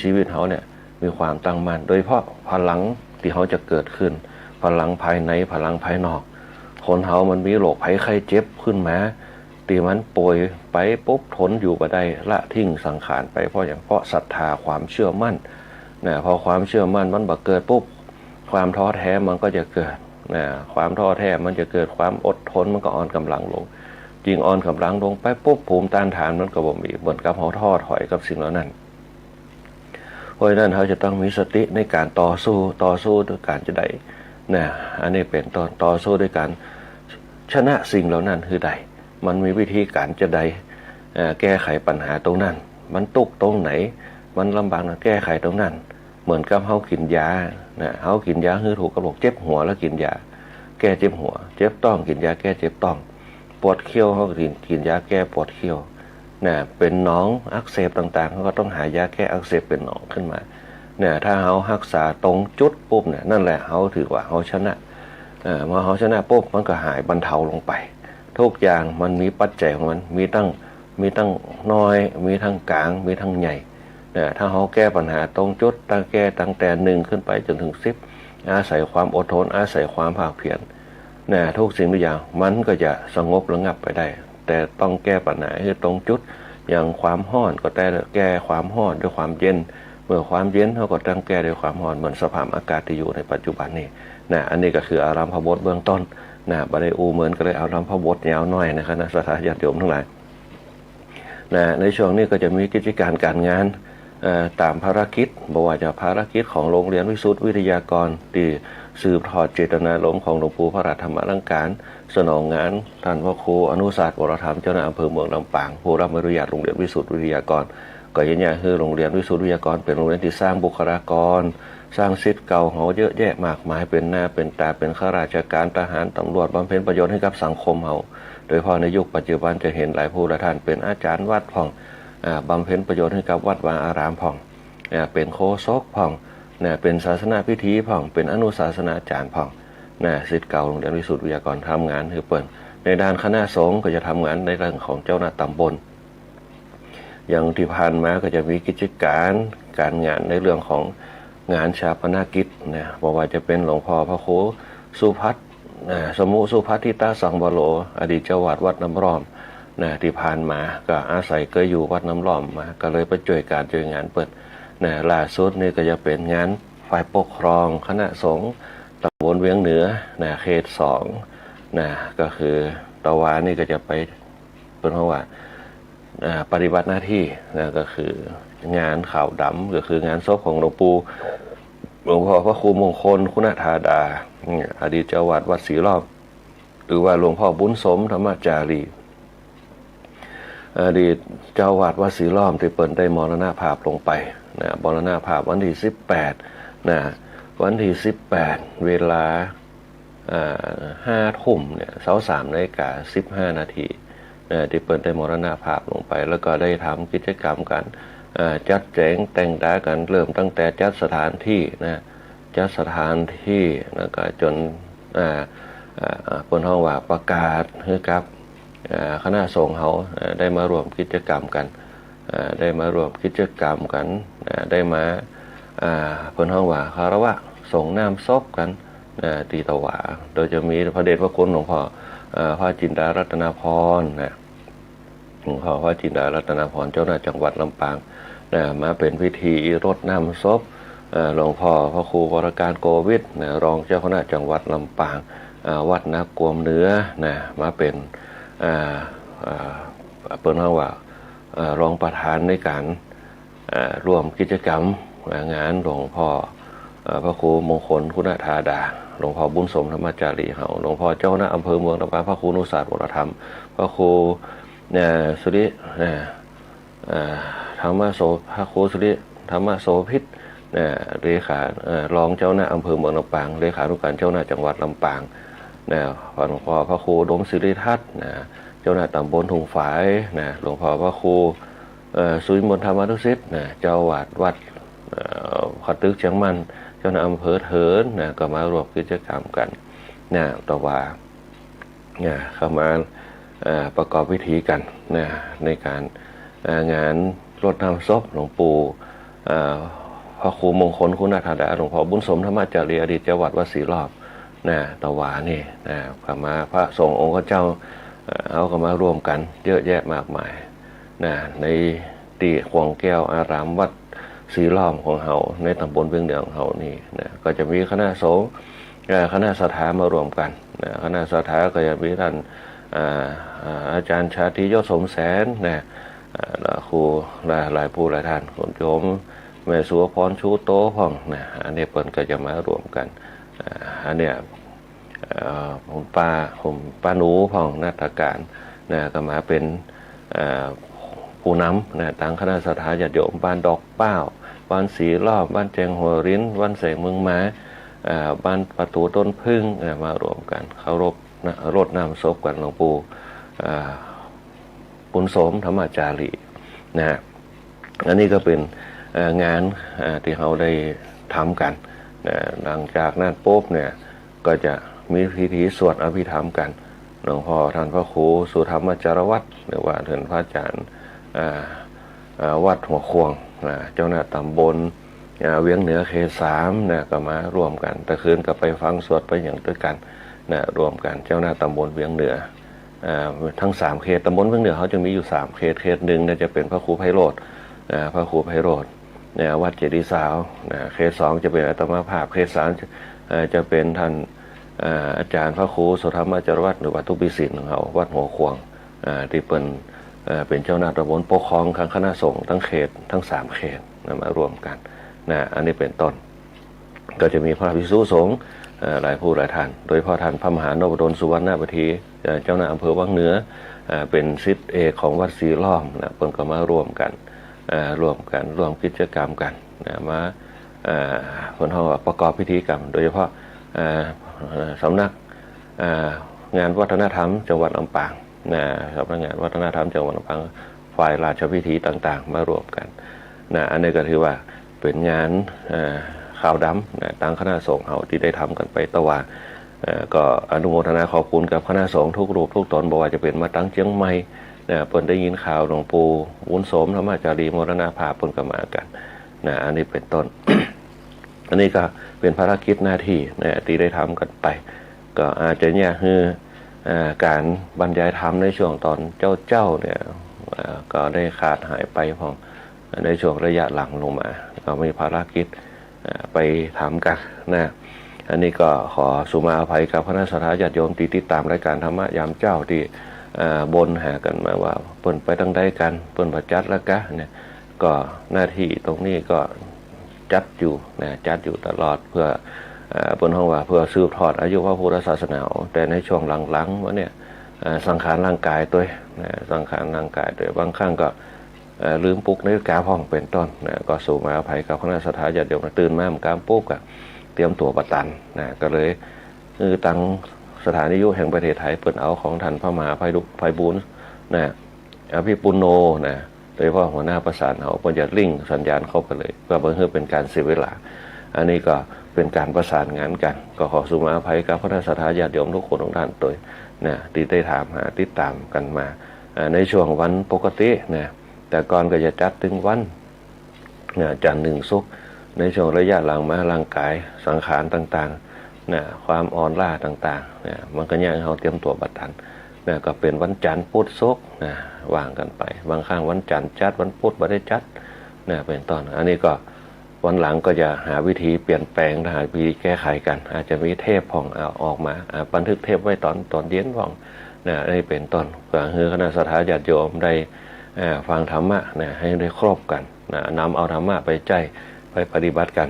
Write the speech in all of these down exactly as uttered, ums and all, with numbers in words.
ชีวิตเฮาเนี่ยมีความตั้งมั่น โดยเฉพาะพลังตี้เฮาจะเกิดขึ้น พลังภายใน พลังภายนอก คนเฮามันมีโรคภัยไข้เจ็บขึ้นมา ตี้มันป่วยไปปุ๊บ ทนอยู่บ่ได้ ละทิ้งสังขารไป เพราะหยัง เพราะศรัทธา ความเชื่อมั่น นะ พอความเชื่อมั่นมันบ่เกิดปุ๊บ ความท้อแท้มันก็จะเกิด นะ ความท้อแท้มันจะเกิด ความอดทนมันก็อ่อนก๋ำลังลง ยิ่งอ่อนก๋ำลังลงไปปุ๊บ ภูมิต้านทานมันก็บ่มี เหมือนกับเฮาท้อถอยกับสิ่งเหล่านั้น เพราะฉะนั้นเฮาจะต้องมีสติในก๋านต่อสู้ ต่อสู้ด้วยก๋านจะใด นะ อันนี้เป๋นต้น ต่อสู้ด้วยก๋านชนะสิ่งเหล่านั้นหื้อได้ มันมีวิธีก๋านจะใด เอ่อ แก้ไขปัญหาตรงนั้น มันตุ๊กตรงไหน มันลำบากนะ แก้ไขตรงนั้น เหมือนกับเฮากิ๋นยา นะ เฮากิ๋นยาหื้อถูกกับโรค เจ็บหัวแล้วกิ๋นยาแก้เจ็บหัว เจ็บต๊องกิ๋นยาแก้เจ็บต๊อง ปวดเขี้ยวเฮาก็กิ๋น กิ๋นยาแก้ปวดเขี้ยว นะ เป๋นหนองอักเสบต่างๆ เฮาก็ต้องหายาแก้อักเสบเป๋นหนองขึ้นมา นะ ถ้าเฮาฮักษาตรงจุดปุ๊บเนี่ย นั่นแหละเฮาถือว่าเฮาชนะ เอ่อ เมื่อเฮาชนะปุ๊บ มันก็หายบรรเทาลงไป ทุกอย่างมันมีปัจจัยของมัน มีตั้ง มีตั้งน้อย มีทั้งก๋าง มีทั้งใหญ่ นะ ถ้าเฮาแก้ปัญหาตรงจุด ตั้งแก้ตั้งแต่หนึ่งขึ้นไปจ๋นเถิงสิบ อาศัยความอดทน อาศัยความภาคเพียร นะ ทุกสิ่งทุกอย่างมันก็จะสงบระงับไปได้ แต่ต้องแก้ปัญหาหื้อตรงจุด อย่างความฮ้อนก็แต่แก้ความฮ้อนด้วยความเย็น เมื่อความเย็นเฮาก็ต้องแก้ด้วยความฮ้อน เหมือนสภาพอากาศตี้อยู่ในปัจจุบันนี้ นะ อันนี้ก็คืออารัมภบทเบื้องต้น นะ บ่ได้อู้เหมือนกั๋นเลย อารัมภบทยาวหน้อยนะครับ นะ ศรัทธาญาติโยมตังหลาย นะ ในช่วงนี้ก็จะมีกิจก๋านก๋านงาน เอ่อ ต๋ามภารกิจ บ่ว่าจะภารกิจของโรงเรียนวิสุทธิวิทยากร ตี้สืบทอดเจตนารมณ์ของหลวงปู่พระธรรมรังก๋าน สนองงานต้านพระครูอนุสาสน์ วรธรรม เจ้าหน้าอำเภอเมืองลำปาง ผู้รับอนุญาตโรงเรียนวิสุทธิวิทยากร ก็เยียะหื้อโรงเรียนวิสุทธิวิทยากรเป๋นโรงเรียนตี้สร้างบุคลากร สร้างศิษย์เก่าเฮาเยอะแยะมากมาย เป๋นหน้าเป๋นต๋า เป๋นข้าราชก๋าน ทหาร ตำรวจ บำเพ็ญประโยชน์หื้อกับสังคมเฮา โดยเฉพาะในยุคปัจจุบันจะเห็นหลายผู้หลายต้าน เป๋นอาจ๋ารย์วัดพ่อง อ่า บำเพ็ญประโยชน์หื้อกับวัดวาอารามพ่อง อ่า เป๋นโฆษกพ่อง นะ เป๋นศาสนพิธีพ่อง เป๋นอนุศาสนาจ๋ารย์พ่อง นะ ศิษย์เก่าโรงเรียนวิสุทธิวิทยากร ทำงานหื้อเปิ้น ในด้านคณะสงฆ์ก็จะทำงานในเรื่องของเจ้าหน้าต๋ำบล อย่างตี้ผ่านมาก็จะมีกิจก๋านก๋านงานในเรื่องของงานฌาปนกิจ นะ บ่ว่าจะเป๋นหลวงพ่อพระครูสุภัท นะ สมุสุภัททิตสังวโร อดีตเจ้าอาวาสวัดน้ำล้อม นะ ตี้ผ่านมาก็อาศัยเกยอยู่วัดน้ำล้อมมา ก็เลยไปจ้วยก๋านจ้วยงานเปิ้น นะ ล่าสุดนี่ก็จะเป๋นงานฝ่ายปกครองคณะสงฆ์ต๋ำบลเวียงเหนือ นะ เขตสอง นะ ก็คือตะวานี่ก็จะไป เปิ้นฮ้องว่า อ่า ปฏิบัติหน้าตี้ นะ ก็คืองานขาวดำ ก็คืองานศพของหลวงปู่ หลวงพ่อพระครูมงคลคุณธาดา อืม อดีตเจ้าอาวาสวัดศรีล้อม หรือว่าหลวงพ่อบุญสมธรรมจารี อดีตเจ้าอาวาสวัดศรีล้อมตี้เปิ้นได้มรณภาพลงไป นะ มรณภาพวันตี้สิบแปด นะ วันตี้สิบแปด เวลา อ่า ห้าทุ่มเนี่ย เซาสามนาฬิกาสิบห้านาที เอ่อ ตี้เปิ้นได้มรณภาพลงไป แล้วก็ได้ทำกิจกรรมก๋าน เอ่อ จัดแจ๋งแต่งต๋ากั๋น เริ่มตั้งแต่จัดสถานตี้นะ จัดสถานตี้ แล้วก็จ๋น อ่า อ่า เปิ้นฮ้องว่าประกาศหื้อกับ อ่า คณะสงฆ์เฮา เอ่อ ได้มาร่วมกิจกรรมกั๋น เอ่อ ได้มาร่วมกิจกรรมกั๋น เอ่อ ได้มา อ่า เปิ้นฮ้องว่าคารวะสรงน้ำศพกั๋น เอ่อ ตี้ตะวา โดยจะมีพระเดชพระคุณหลวงพ่อ เอ่อ พระจินดารัตนพรนะ หลวงพ่อพระจินดารัตนพร เจ้าหน้าจังหวัดลำปางนะ มาเป๋นพิธีรดน้ำศพ เอ่อ หลวงพ่อพระครูวรการโกวิทนะ รองเจ้าคณะจังหวัดลำปาง อ่า วัดนากวมเหนือนะ มาเป๋น อ่า อ่า เปิ้นฮ้องว่า เอ่อ รองประธานในก๋าน เอ่อ ร่วมกิจกรรม อ่า งานหลวงพ่อ เอ่อ พระครูมงคลคุณธาดา หลวงพ่อบุญสมธรรมจารีเฮา หลวงพ่อเจ้าคณะอำเภอเมืองลำปาง พระครูอนุสาสน์วรธรรม พระครู เอ่อ สุริ เอ่อ เอ่อ ธรรมโส พระครูสุริ ธรรมโสภิต นะ เลขา เอ่อ รองเจ้าคณะอำเภอเมืองลำปาง เลขานุการเจ้าคณะจังหวัดลำปาง นะ หลวงพ่อพระครูอุดมศิริทัศน์ นะ เจ้าคณะตำบลทุ่งฝาย นะ หลวงพ่อพระครู เอ่อ สุวิมลธรรมานุสิทธิ์ นะ เจ้าอาวาสวัด เอ่อ ผาตึกเชียงมั่น เจ้าคณะอำเภอเถิน นะ ก็มาร่วมกิจกรรมกั๋น นะ ตะวา นะ เข้ามา เอ่อ ประกอบพิธีกั๋นนะ ในก๋าน เอ่อ งานรดน้ำศพหลวงปู่ เอ่อ พระครูมงคลคุณธดา หลวงพ่อบุญสมธรรมาจารี อดีตเจ้าวัดวัดศรีล้อม นะ ตะวานี่ นะ ก็มา พระสงฆ์องค์เจ้า เอ่อ เฮาก็มาร่วมกั๋นเยอะแยะมากมาย นะ ในตี้ขวงแก้วอารามวัดศรีล้อมของเฮา ในตำบลเวียงเหนือของเฮานี่นะ ก็จะมีคณะสงฆ์ เอ่อ คณะศรัทธามาร่วมกั๋นนะ คณะศรัทธาก็จะมีต้าน อ่า อ่า อาจ๋ารย์ชาตรียศสมแสนนะ อ่า แล้วครูหลาย หลายผู้หลายต้าน คุณโยมแม่สุวพรชูโตพ่องนะ อันนี้เปิ้นก็จะมาร่วมกั๋น อ่า อันเนี้ย เอ่อ คุณป้า คุณป้าหนูพ่อง นาฏการนะก็มาเป๋น เอ่อ ผู้นำนะ ตังคณะศรัทธาญาติโยมบ้านดอกเป้า บ้านศรีล้อม บ้านแจ้งหัวริน บ้านแสงเมืองมา เอ่อ บ้านประตู๋ต้นผึ้งนะ มาร่วมกั๋นเคารพนะ รดน้ำศพกั๋นหลวงปู่ เอ่อ บุญสมธรรมาจารีนะ อันนี้ก็เป๋น เอ่อ งาน เอ่อ ตี้เฮาได้ทำกั๋นนะ หลังจากนั้นปุ๊บเนี่ย ก็จะมีพิธีสวดอภิธรรมกั๋น หลวงพ่อต้านพระครูสุธรรมจารวัตร หรือว่าต้านพระอาจ๋ารย์ อ่า อ่า วัดหัวข่วงนะ เจ้าหน้าตำบล อ่า เวียงเหนือเขตสามนะ ก็มาร่วมกั๋น แต่คืนก็ไปฟังสวดไปหยังตวยกั๋นนะ ร่วมกั๋น เจ้าหน้าตำบลเวียงเหนือ อ่า ตึงสามเขต ตำบลเวียงเหนือเฮาจะมีอยู่สามเขต เขตหนึ่งเนี่ยจะเป๋นพระครูไพโรจน์ อ่า พระครูไพโรจน์ เนี่ย วัดเจดีย์สาวนะ เขตสองจะเป๋นอาตมาภาพ เขตสาม เอ่อ จะเป๋นต้าน เอ่อ อาจ๋ารย์พระครูสุธรรมาจารวัตร หรือว่าตุ๊กปิสินของเฮา วัดหัวข่วง อ่า ตี้เปิ้น เอ่อ เป๋นเจ้าหน้าตำบลปกครองตึงคณะสงฆ์ตึงเขต ตึงสามเขตนะ มาร่วมกั๋นนะ อันนี้เป๋นต้น ก็จะมีพระภิกษุสงฆ์ เอ่อ หลายผู้หลายต้าน โดยเฉพาะต้านพระมหานพดล สุวรรณประที เอ่อ เจ้าหน้าอำเภอวังเหนือ เอ่อ เป๋นศิษย์เอกของวัดศรีล้อมนะ เปิ้นก็มาร่วมกั๋น เอ่อ ร่วมกั๋น ร่วมกิจก๋รรมกั๋นนะ มา เอ่อ เปิ้นฮ้องว่าประกอบพิธีกรรม โดยเฉพาะ เอ่อ เอ่อ สำนัก เอ่อ งานวัฒนธรรมจังหวัดลำปางนะ สำนักงานวัฒนธรรมจังหวัดลำปาง ฝ่ายราชพิธีต่างๆ มาร่วมกั๋นนะ อันนี้ก็ถือว่าเป๋นงาน เอ่อ ขาวดำนะ ตังคณะสงฆ์เฮาตี้ได้ทำกั๋นไปตะวา เอ่อ ก็อนุโมทนาขอบคุณกับคณะสงฆ์ทุกรูปทุกต๋น บ่ว่าจะเป๋นมาตังเจียงใหม่นะ เปิ้นได้ยินข่าวหลวงปู่บุญสมธรรมาจารีมรณภาพ เปิ้นก็มากั๋นนะ อันนี้เป๋นต้น อันนี้ก็เป๋นภารกิจหน้าตี้นะ ตี้ได้ทำกั๋นไป ก็อาจจะเยียะหื้อ เอ่อ ก๋านบรรยายธรรมในช่วงต๋อนเจ๊าๆ เนี่ย เอ่อ ก็ได้ขาดหายไปพ่อง ในช่วงระยะหลังลงมา ก็มีภารกิจ เอ่อ ไปทำกั๋นนะ อันนี้ก็ขอสุมาอภัยกับคณะศรัทธาญาติโยมตี้ติดต๋ามรายก๋านธรรมะยามเจ๊าตี้ เอ่อ บ่นหากั๋นมาว่าเปิ้นไปตังใดกั๋น เปิ้นบ่จัดแล้วกาเนี่ย ก็หน้าตี้ตรงนี้ก็จัดอยู่นะ จัดอยู่ตลอด เปื้อ เอ่อ เปิ้นฮ้องว่าเปื้อสืบทอดอายุพระพุทธศาสนา แต่ในช่วงหลังๆ มาเนี่ย เอ่อ สังขารร่างก๋ายตวยนะ สังขารร่างก๋ายตวย บางครั้งก็ เอ่อ ลืมปลุกนาฬิกาพ่องเป๋นต้นนะ ก็สุมาอภัยกับคณะศรัทธาญาติโยม ตื่นมาเมื่อกลางปุ๊บก็เตรียมตั๋วบ่ตันนะ ก็เลย เออ ตังสถานีวิทยุแห่งประเทศไทย เปิ้นเอาของต้านพระมหาไพบุ ไพบูลย์นะ อภิปุณโณนะ โดยเฉพาะหัวหน้าประสานเฮา เปิ้นจะลิงก์สัญญาณเข้าไปเลย เปื้อบ่หื้อเป๋นก๋านเสียเวลา อันนี้ก็เป๋นก๋านประสานงานกั๋น ก็ขอสุมาอภัยกับคณะศรัทธาญาติโยมทุกคนทุกต้านตวยนะ ตี้ได้ถามหาติดต๋ามกั๋นมา อ่า ในช่วงวันปกตินะ แต่ก่อนก็จะจัดตึงวัน นะ จันทร์ถึงศุกร์ ในช่วงระยะหลังมาร่างก๋ายสังขารต่างๆ นะ ความอ่อนล้าต่างๆ นะ มันก็เยียะหื้อเฮาเตรียมตั๋วบ่ตัน นะ ก็เป๋นวันจันทร์ พุธ ศุกร์ นะ ว่างกั๋นไป บางครั้งวันจันทร์จัด วันพุธบ่ได้จัด นะ เป๋นต้น อันนี้ก็วันหลังก็จะหาวิธีเปลี่ยนแปลง หาวิธีแก้ไขกั๋น อาจจะมีเทปพ่อง เอาออกมา อ่า บันทึกเทปไว้ต๋อน ต๋อนเย็นพ่อง นะ อันนี้เป๋นต้น เปื้อหื้อคณะศรัทธาญาติโยมได้ เอ่อ ฟังธรรมะนะ หื้อได้ครบกั๋น นะ นำเอาธรรมะไปใจ๊ ไปปฏิบัติกั๋น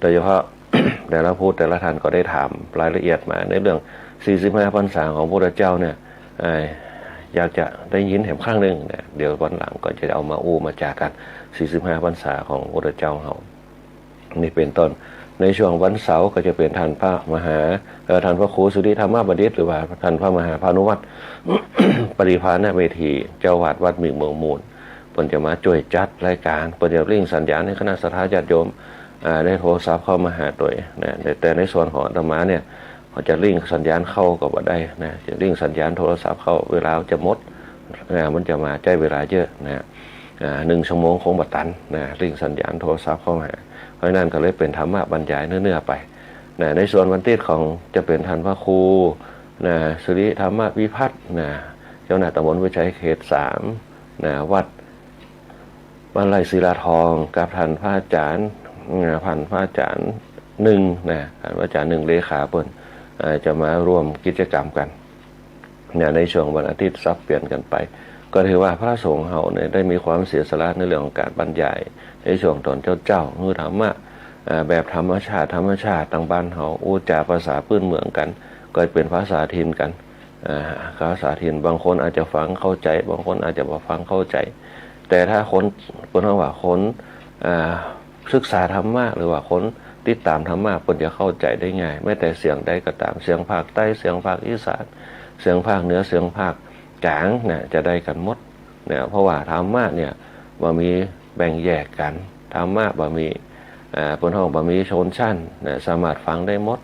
โดยเฉพาะ แต่ละผู้แต่ละต้านก็ได้ถามรายละเอียดมาในเรื่องสี่สิบห้าพรรษาของพระพุทธเจ้าเนี่ย เอ่อ อยากจะได้ยินแหมครั้งนึ่งนะ เดี๋ยววันหลังก็จะเอามาอู้มาจ๋ากั๋น สี่สิบห้าพรรษาของพระพุทธเจ้าเฮา นี่เป๋นต้น ในช่วงวันเสาร์ก็จะเป๋นต้านพระมหา เอ่อ ต้านพระครูสุริธรรมบัณฑิต หรือว่าต้านพระมหาพานุวัตร ปริภาณเมธี เจ้าอาวาสวัดมิ่งเมืองมูล เปิ้นจะมาจ้วยจัดรายก๋าน เปิ้นจะลิงก์สัญญาณหื้อคณะศรัทธาญาติโยม อ่า ได้โทรศัพท์เข้ามาหาตวยนะ แต่ แต่ในส่วนของอาตมาเนี่ย เฮาจะลิงก์สัญญาณเข้าก็บ่ได้นะ จะลิงก์สัญญาณโทรศัพท์เข้า เวลาจะหมดนะ มันจะมาใจ๊เวลาเยอะนะ อ่า นึ่งชั่วโมงคงบ่ตันนะ ริ่งสัญญาณโทรศัพท์เข้าหา เพราะฉะนั้นก็เลยเป๋นธรรมะบรรยายเนื้อๆ ไปนะ ในส่วนวันอาทิตย์ของจะเป๋นต้านพระครูนะ สิริธรรมวิพัฒน์นะ เจ้าคณะตำบลห้วยไชยเขตสามนะ วัดบ้านไร่ศิลาทอง กับต้านพระอาจ๋ารย์นะ ต้านพระอาจ๋ารย์นึ่งนะ ต้านพระอาจ๋ารย์นึ่งเลขาเปิ้น เอ่อ จะมาร่วมกิจกรรมกั๋น เนี่ย ในช่วงวันอาทิตย์สับเปลี่ยนกั๋นไป ก็ถือว่าพระสงฆ์เฮาเนี่ยได้มีความเสียสละในเรื่องของก๋านบรรยาย ในช่วงต๋อนเจ๊าๆ หื้อธรรมะ เอ่อ แบบธรรมชาติ ธรรมชาติ ตางบ้านเฮา อู้จ๋าภาษาปื้นเมืองกั๋น ก็เป๋นภาษาถิ่นกั๋น อ่า ภาษาถิ่น บางคนอาจจะฟังเข้าใจ๋ บางคนอาจจะบ่ฟังเข้าใจ๋ แต่ถ้าคน เปิ้นฮ้องว่าคน อ่า ศึกษาธรรมะ หรือว่าคนติดต๋ามธรรมะ เปิ้นจะเข้าใจ๋ได้ง่าย แม้แต่เสียงใดก็ต๋าม เสียงภาคใต้ เสียงภาคอีสาน เสียงภาคเหนือ เสียงภาคก๋างนะ จะได้กั๋นหมดนะ เพราะว่าธรรมะเนี่ยบ่มีแบ่งแยกกั๋น ธรรมะบ่มี อ่า เปิ้นฮ้องบ่มีชนชั้นนะ สามารถฟังได้หมด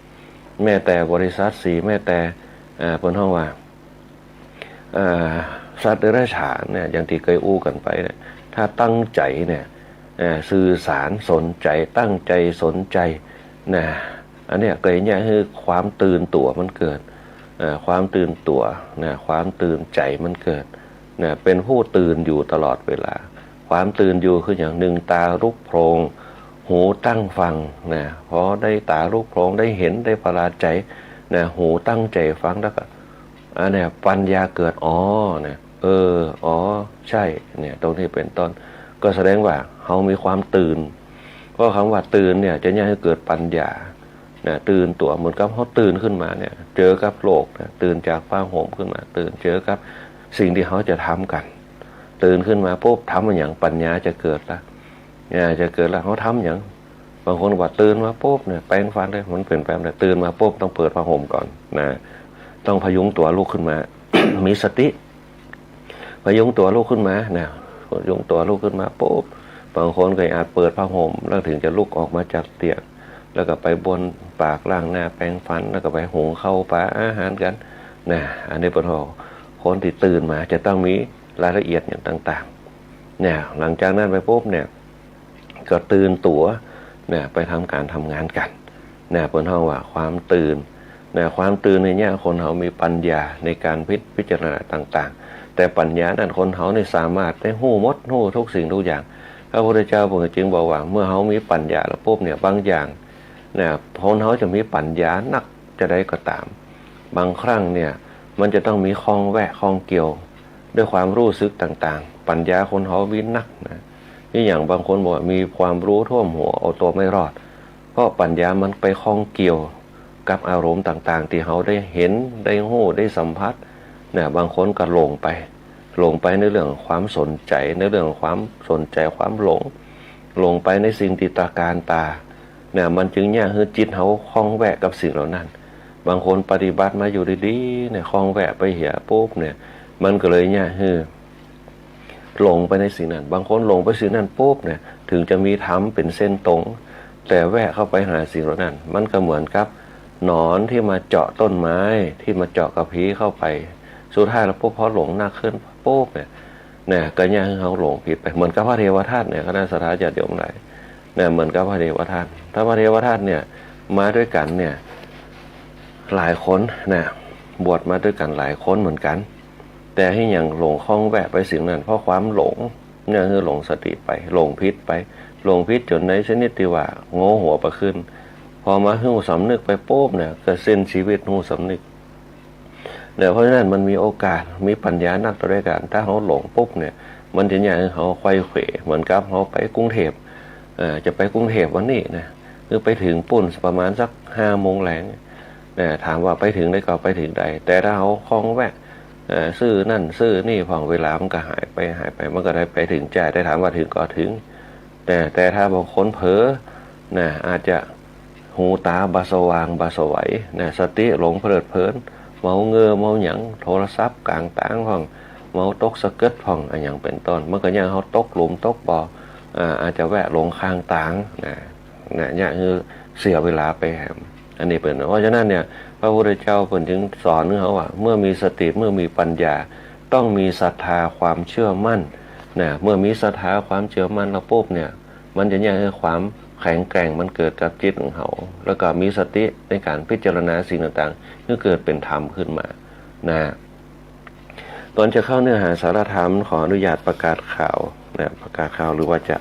แม้แต่บริษัทสี แม้แต่ อ่า เปิ้นฮ้องว่า อ่า สัตว์เดรัจฉานเนี่ย อย่างตี้เกยอู้กั๋นไปเนี่ย ถ้าตั้งใจ๋เนี่ย อ่า สื่อสาร สนใจ๋ ตั้งใจ๋ สนใจ๋นะ อันเนี้ยเกยเยียะหื้อความตื่นตั๋วมันเกิด อ่า ความตื่นตั๋วนะ ความตื่นใจ๋มันเกิดนะ เป๋นผู้ตื่นอยู่ตลอดเวลา ความตื่นอยู่คืออย่างนึ่ง ต๋าลุกโพลง หูตั้งฟังนะ พอได้ต๋าลุกโพลง ได้หัน ได้ประหลาดใจ๋นะ หูตั้งใจ๋ฟังแล้วก็ อันเนี้ยปัญญาเกิด อ๋อ เนี่ย เออ อ๋อ ใจ้ เนี่ย ตรงนี้เป๋นต้น ก็แสดงว่าเฮามีความตื่น เพราะกำว่าตื่นเนี่ยจะเยียะหื้อเกิดปัญญานะ ตื่นตั๋ว เหมือนกับเฮาตื่นขึ้นมาเนี่ย เจอกับโลกนะ ตื่นจากผ้าห่มขึ้นมา ตื่นเจอกับสิ่งตี้เฮาจะทำกั๋น ตื่นขึ้นมาปุ๊บ ทำอะหยัง ปัญญาจะเกิดละ เนี่ย จะเกิดละ เฮาทำหยัง บางคนว่าตื่นมาปุ๊บเนี่ย แปรงฟันเลย มันเป๋นไปบ่ได้ ตื่นมาปุ๊บต้องเปิดผ้าห่มก่อนนะ ต้องพยุงตั๋วลุกขึ้นมา มีสติ พยุงตั๋วลุกขึ้นมานะ พยุงตั๋วลุกขึ้นมาปุ๊บ บางคนก็อาจเปิดผ้าห่ม แล้วถึงจะลุกออกมาจากเตียง แล้วก็ไปบ้วนปากล้างหน้าแปรงฟัน แล้วก็ไปหุงข้าวปลาอาหารกั๋นนะ อันนี้เปิ้นฮ้อง คนตี้ตื่นมาจะต้องมีรายละเอียดอย่างต่างๆ เนี่ย หลังจากนั้นไปปุ๊บเนี่ย ก็ตื่นตั๋วนะ ไปทำก๋านทำงานกั๋นนะ เปิ้นฮ้องว่าความตื่นนะ ความตื่นในเยียะคนเฮามีปัญญาในก๋านพิจ พิจารณาต่างๆ แต่ปัญญานั้นคนเฮานี่สามารถได้ฮู้หมด ฮู้ทุกสิ่งทุกอย่าง พระพุทธเจ้าเปิ้นจึงบอกว่า เมื่อเฮามีปัญญาแล้วปุ๊บเนี่ย บางอย่างนะ คนเฮาจะมีปัญญานักจาใดก็ต๋าม บางครั้งเนี่ย มันจะต้องมีข้องแวะข้องเกี่ยว ด้วยความฮู้สึกต่างๆ ปัญญาคนเฮามีนักนะ นี่อย่างบางคนบอกว่ามีความรู้ท่วมหัว เอาตัวไม่รอด เพราะปัญญามันไปข้องเกี่ยวกับอารมณ์ต่างๆ ตี้เฮาได้หัน ได้ฮู้ ได้สัมผัสนะ บางคนก็หลงไป หลงไปในเรื่องความสนใจ๋ ในเรื่องความสนใจ๋ ความหลง หลงไปในสิ่งตี้ตระก๋านต๋านะ มันจึงเยียะหื้อจิตเฮาข้องแวะกับสิ่งเหล่านั้น บางคนปฏิบัติมาอยู่ดีๆ เนี่ย ข้องแวะไปเหียปุ๊บเนี่ย มันก็เลยเยียะหื้อ หลงไปในสิ่งนั้น บางคนหลงไปสิ่งนั้นปุ๊บเนี่ย ถึงจะมีธรรมเป๋นเส้นตรง แต่แวะเข้าไปหาสิ่งเหล่านั้น มันก็เหมือนกับหนอนตี้มาเจาะต้นไม้ ตี้มาเจาะกะพีเข้าไป สุดท้ายแล้วปุ๊บ พอหลงนักขึ้นปุ๊บเนี่ย เนี่ย ก็เยียะหื้อเฮาหลงผิดไป เหมือนกับพระเทวทัตเนี่ย คณะศรัทธาญาติโยมหลาย เนี่ย เหมือนกับพระเทวทัต ถ้าพระเทวทัตเนี่ย มาด้วยกั๋นเนี่ย หลายคนนะ บวชมาด้วยกั๋นหลายคนเหมือนกั๋น แต่หื้อยังหลงข้องแวะไปสิ่งนั้น เพราะความหลงเนี่ย หื้อหลงสติไป หลงผิดไป หลงผิดจ๋นในชนิดตี้ว่าโง่หัวปะขึ้น พอมาฮู้สำนึกไปปุ๊บเนี่ย ก็สิ้นชีวิตฮู้สำนึกเนี่ย เพราะฉะนั้นมันมีโอกาส มีปัญญานักเต้าใดกั๋น ถ้าเฮาหลงปุ๊บเนี่ย มันจะเยียะหื้อเฮาไขว้เขว เหมือนกับเฮาไปกรุงเทพฯ เอ่อ จะไปกรุงเทพฯวันนี้นะ คือไปถึงปู๊นประมาณสักห้าโมงแลง นะ ถามว่าไปถึงได้ก่อ ไปถึงได้ แต่ถ้าเฮาข้องแวะ เอ่อ ซื้อนั่นซื้อนี่พ่อง เวลามันก็หายไป หายไป มันก็ได้ไปถึงจ้า แต่ถามว่าถึงก่อ ถึง แต่ แต่ถ้าบางคนเผลอ นะ อาจจะหูต๋าบ่สว่างบ่ไสวนะ สติหลงเพลิดเพลิน เมาเหง้อเมาหยัง โทรศัพท์ก๋างตางพ่อง เมาตกสะเก็ดพ่อง อะหยังเป๋นต้น มันก็เยียะหื้อเฮาตกหลุมตกบ่อ อ่า อาจจะแวะหลงข้างตางนะ นะ เยียะหื้อเสียเวลาไปแหม อันนี้เป๋น เพราะฉะนั้นเนี่ย พระพุทธเจ้าเปิ้นจึงสอนหื้อเฮาว่า เมื่อมีสติ เมื่อมีปัญญา ต้องมีศรัทธา ความเชื่อมั่น นะ เมื่อมีศรัทธาความเจื้อมั่นแล้วปุ๊บเนี่ย มันจะเยียะหื้อความแข็งแกร่งมันเกิดกับจิตของเฮา แล้วก็มีสติในก๋านพิจารณาสิ่งต่างๆ หื้อเกิดเป๋นธรรมขึ้นมา นะ ก่อนจะเข้าเนื้อหาสาระธรรม ขออนุญาตประกาศข่าว นะ ประกาศข่าวหรือว่าจะ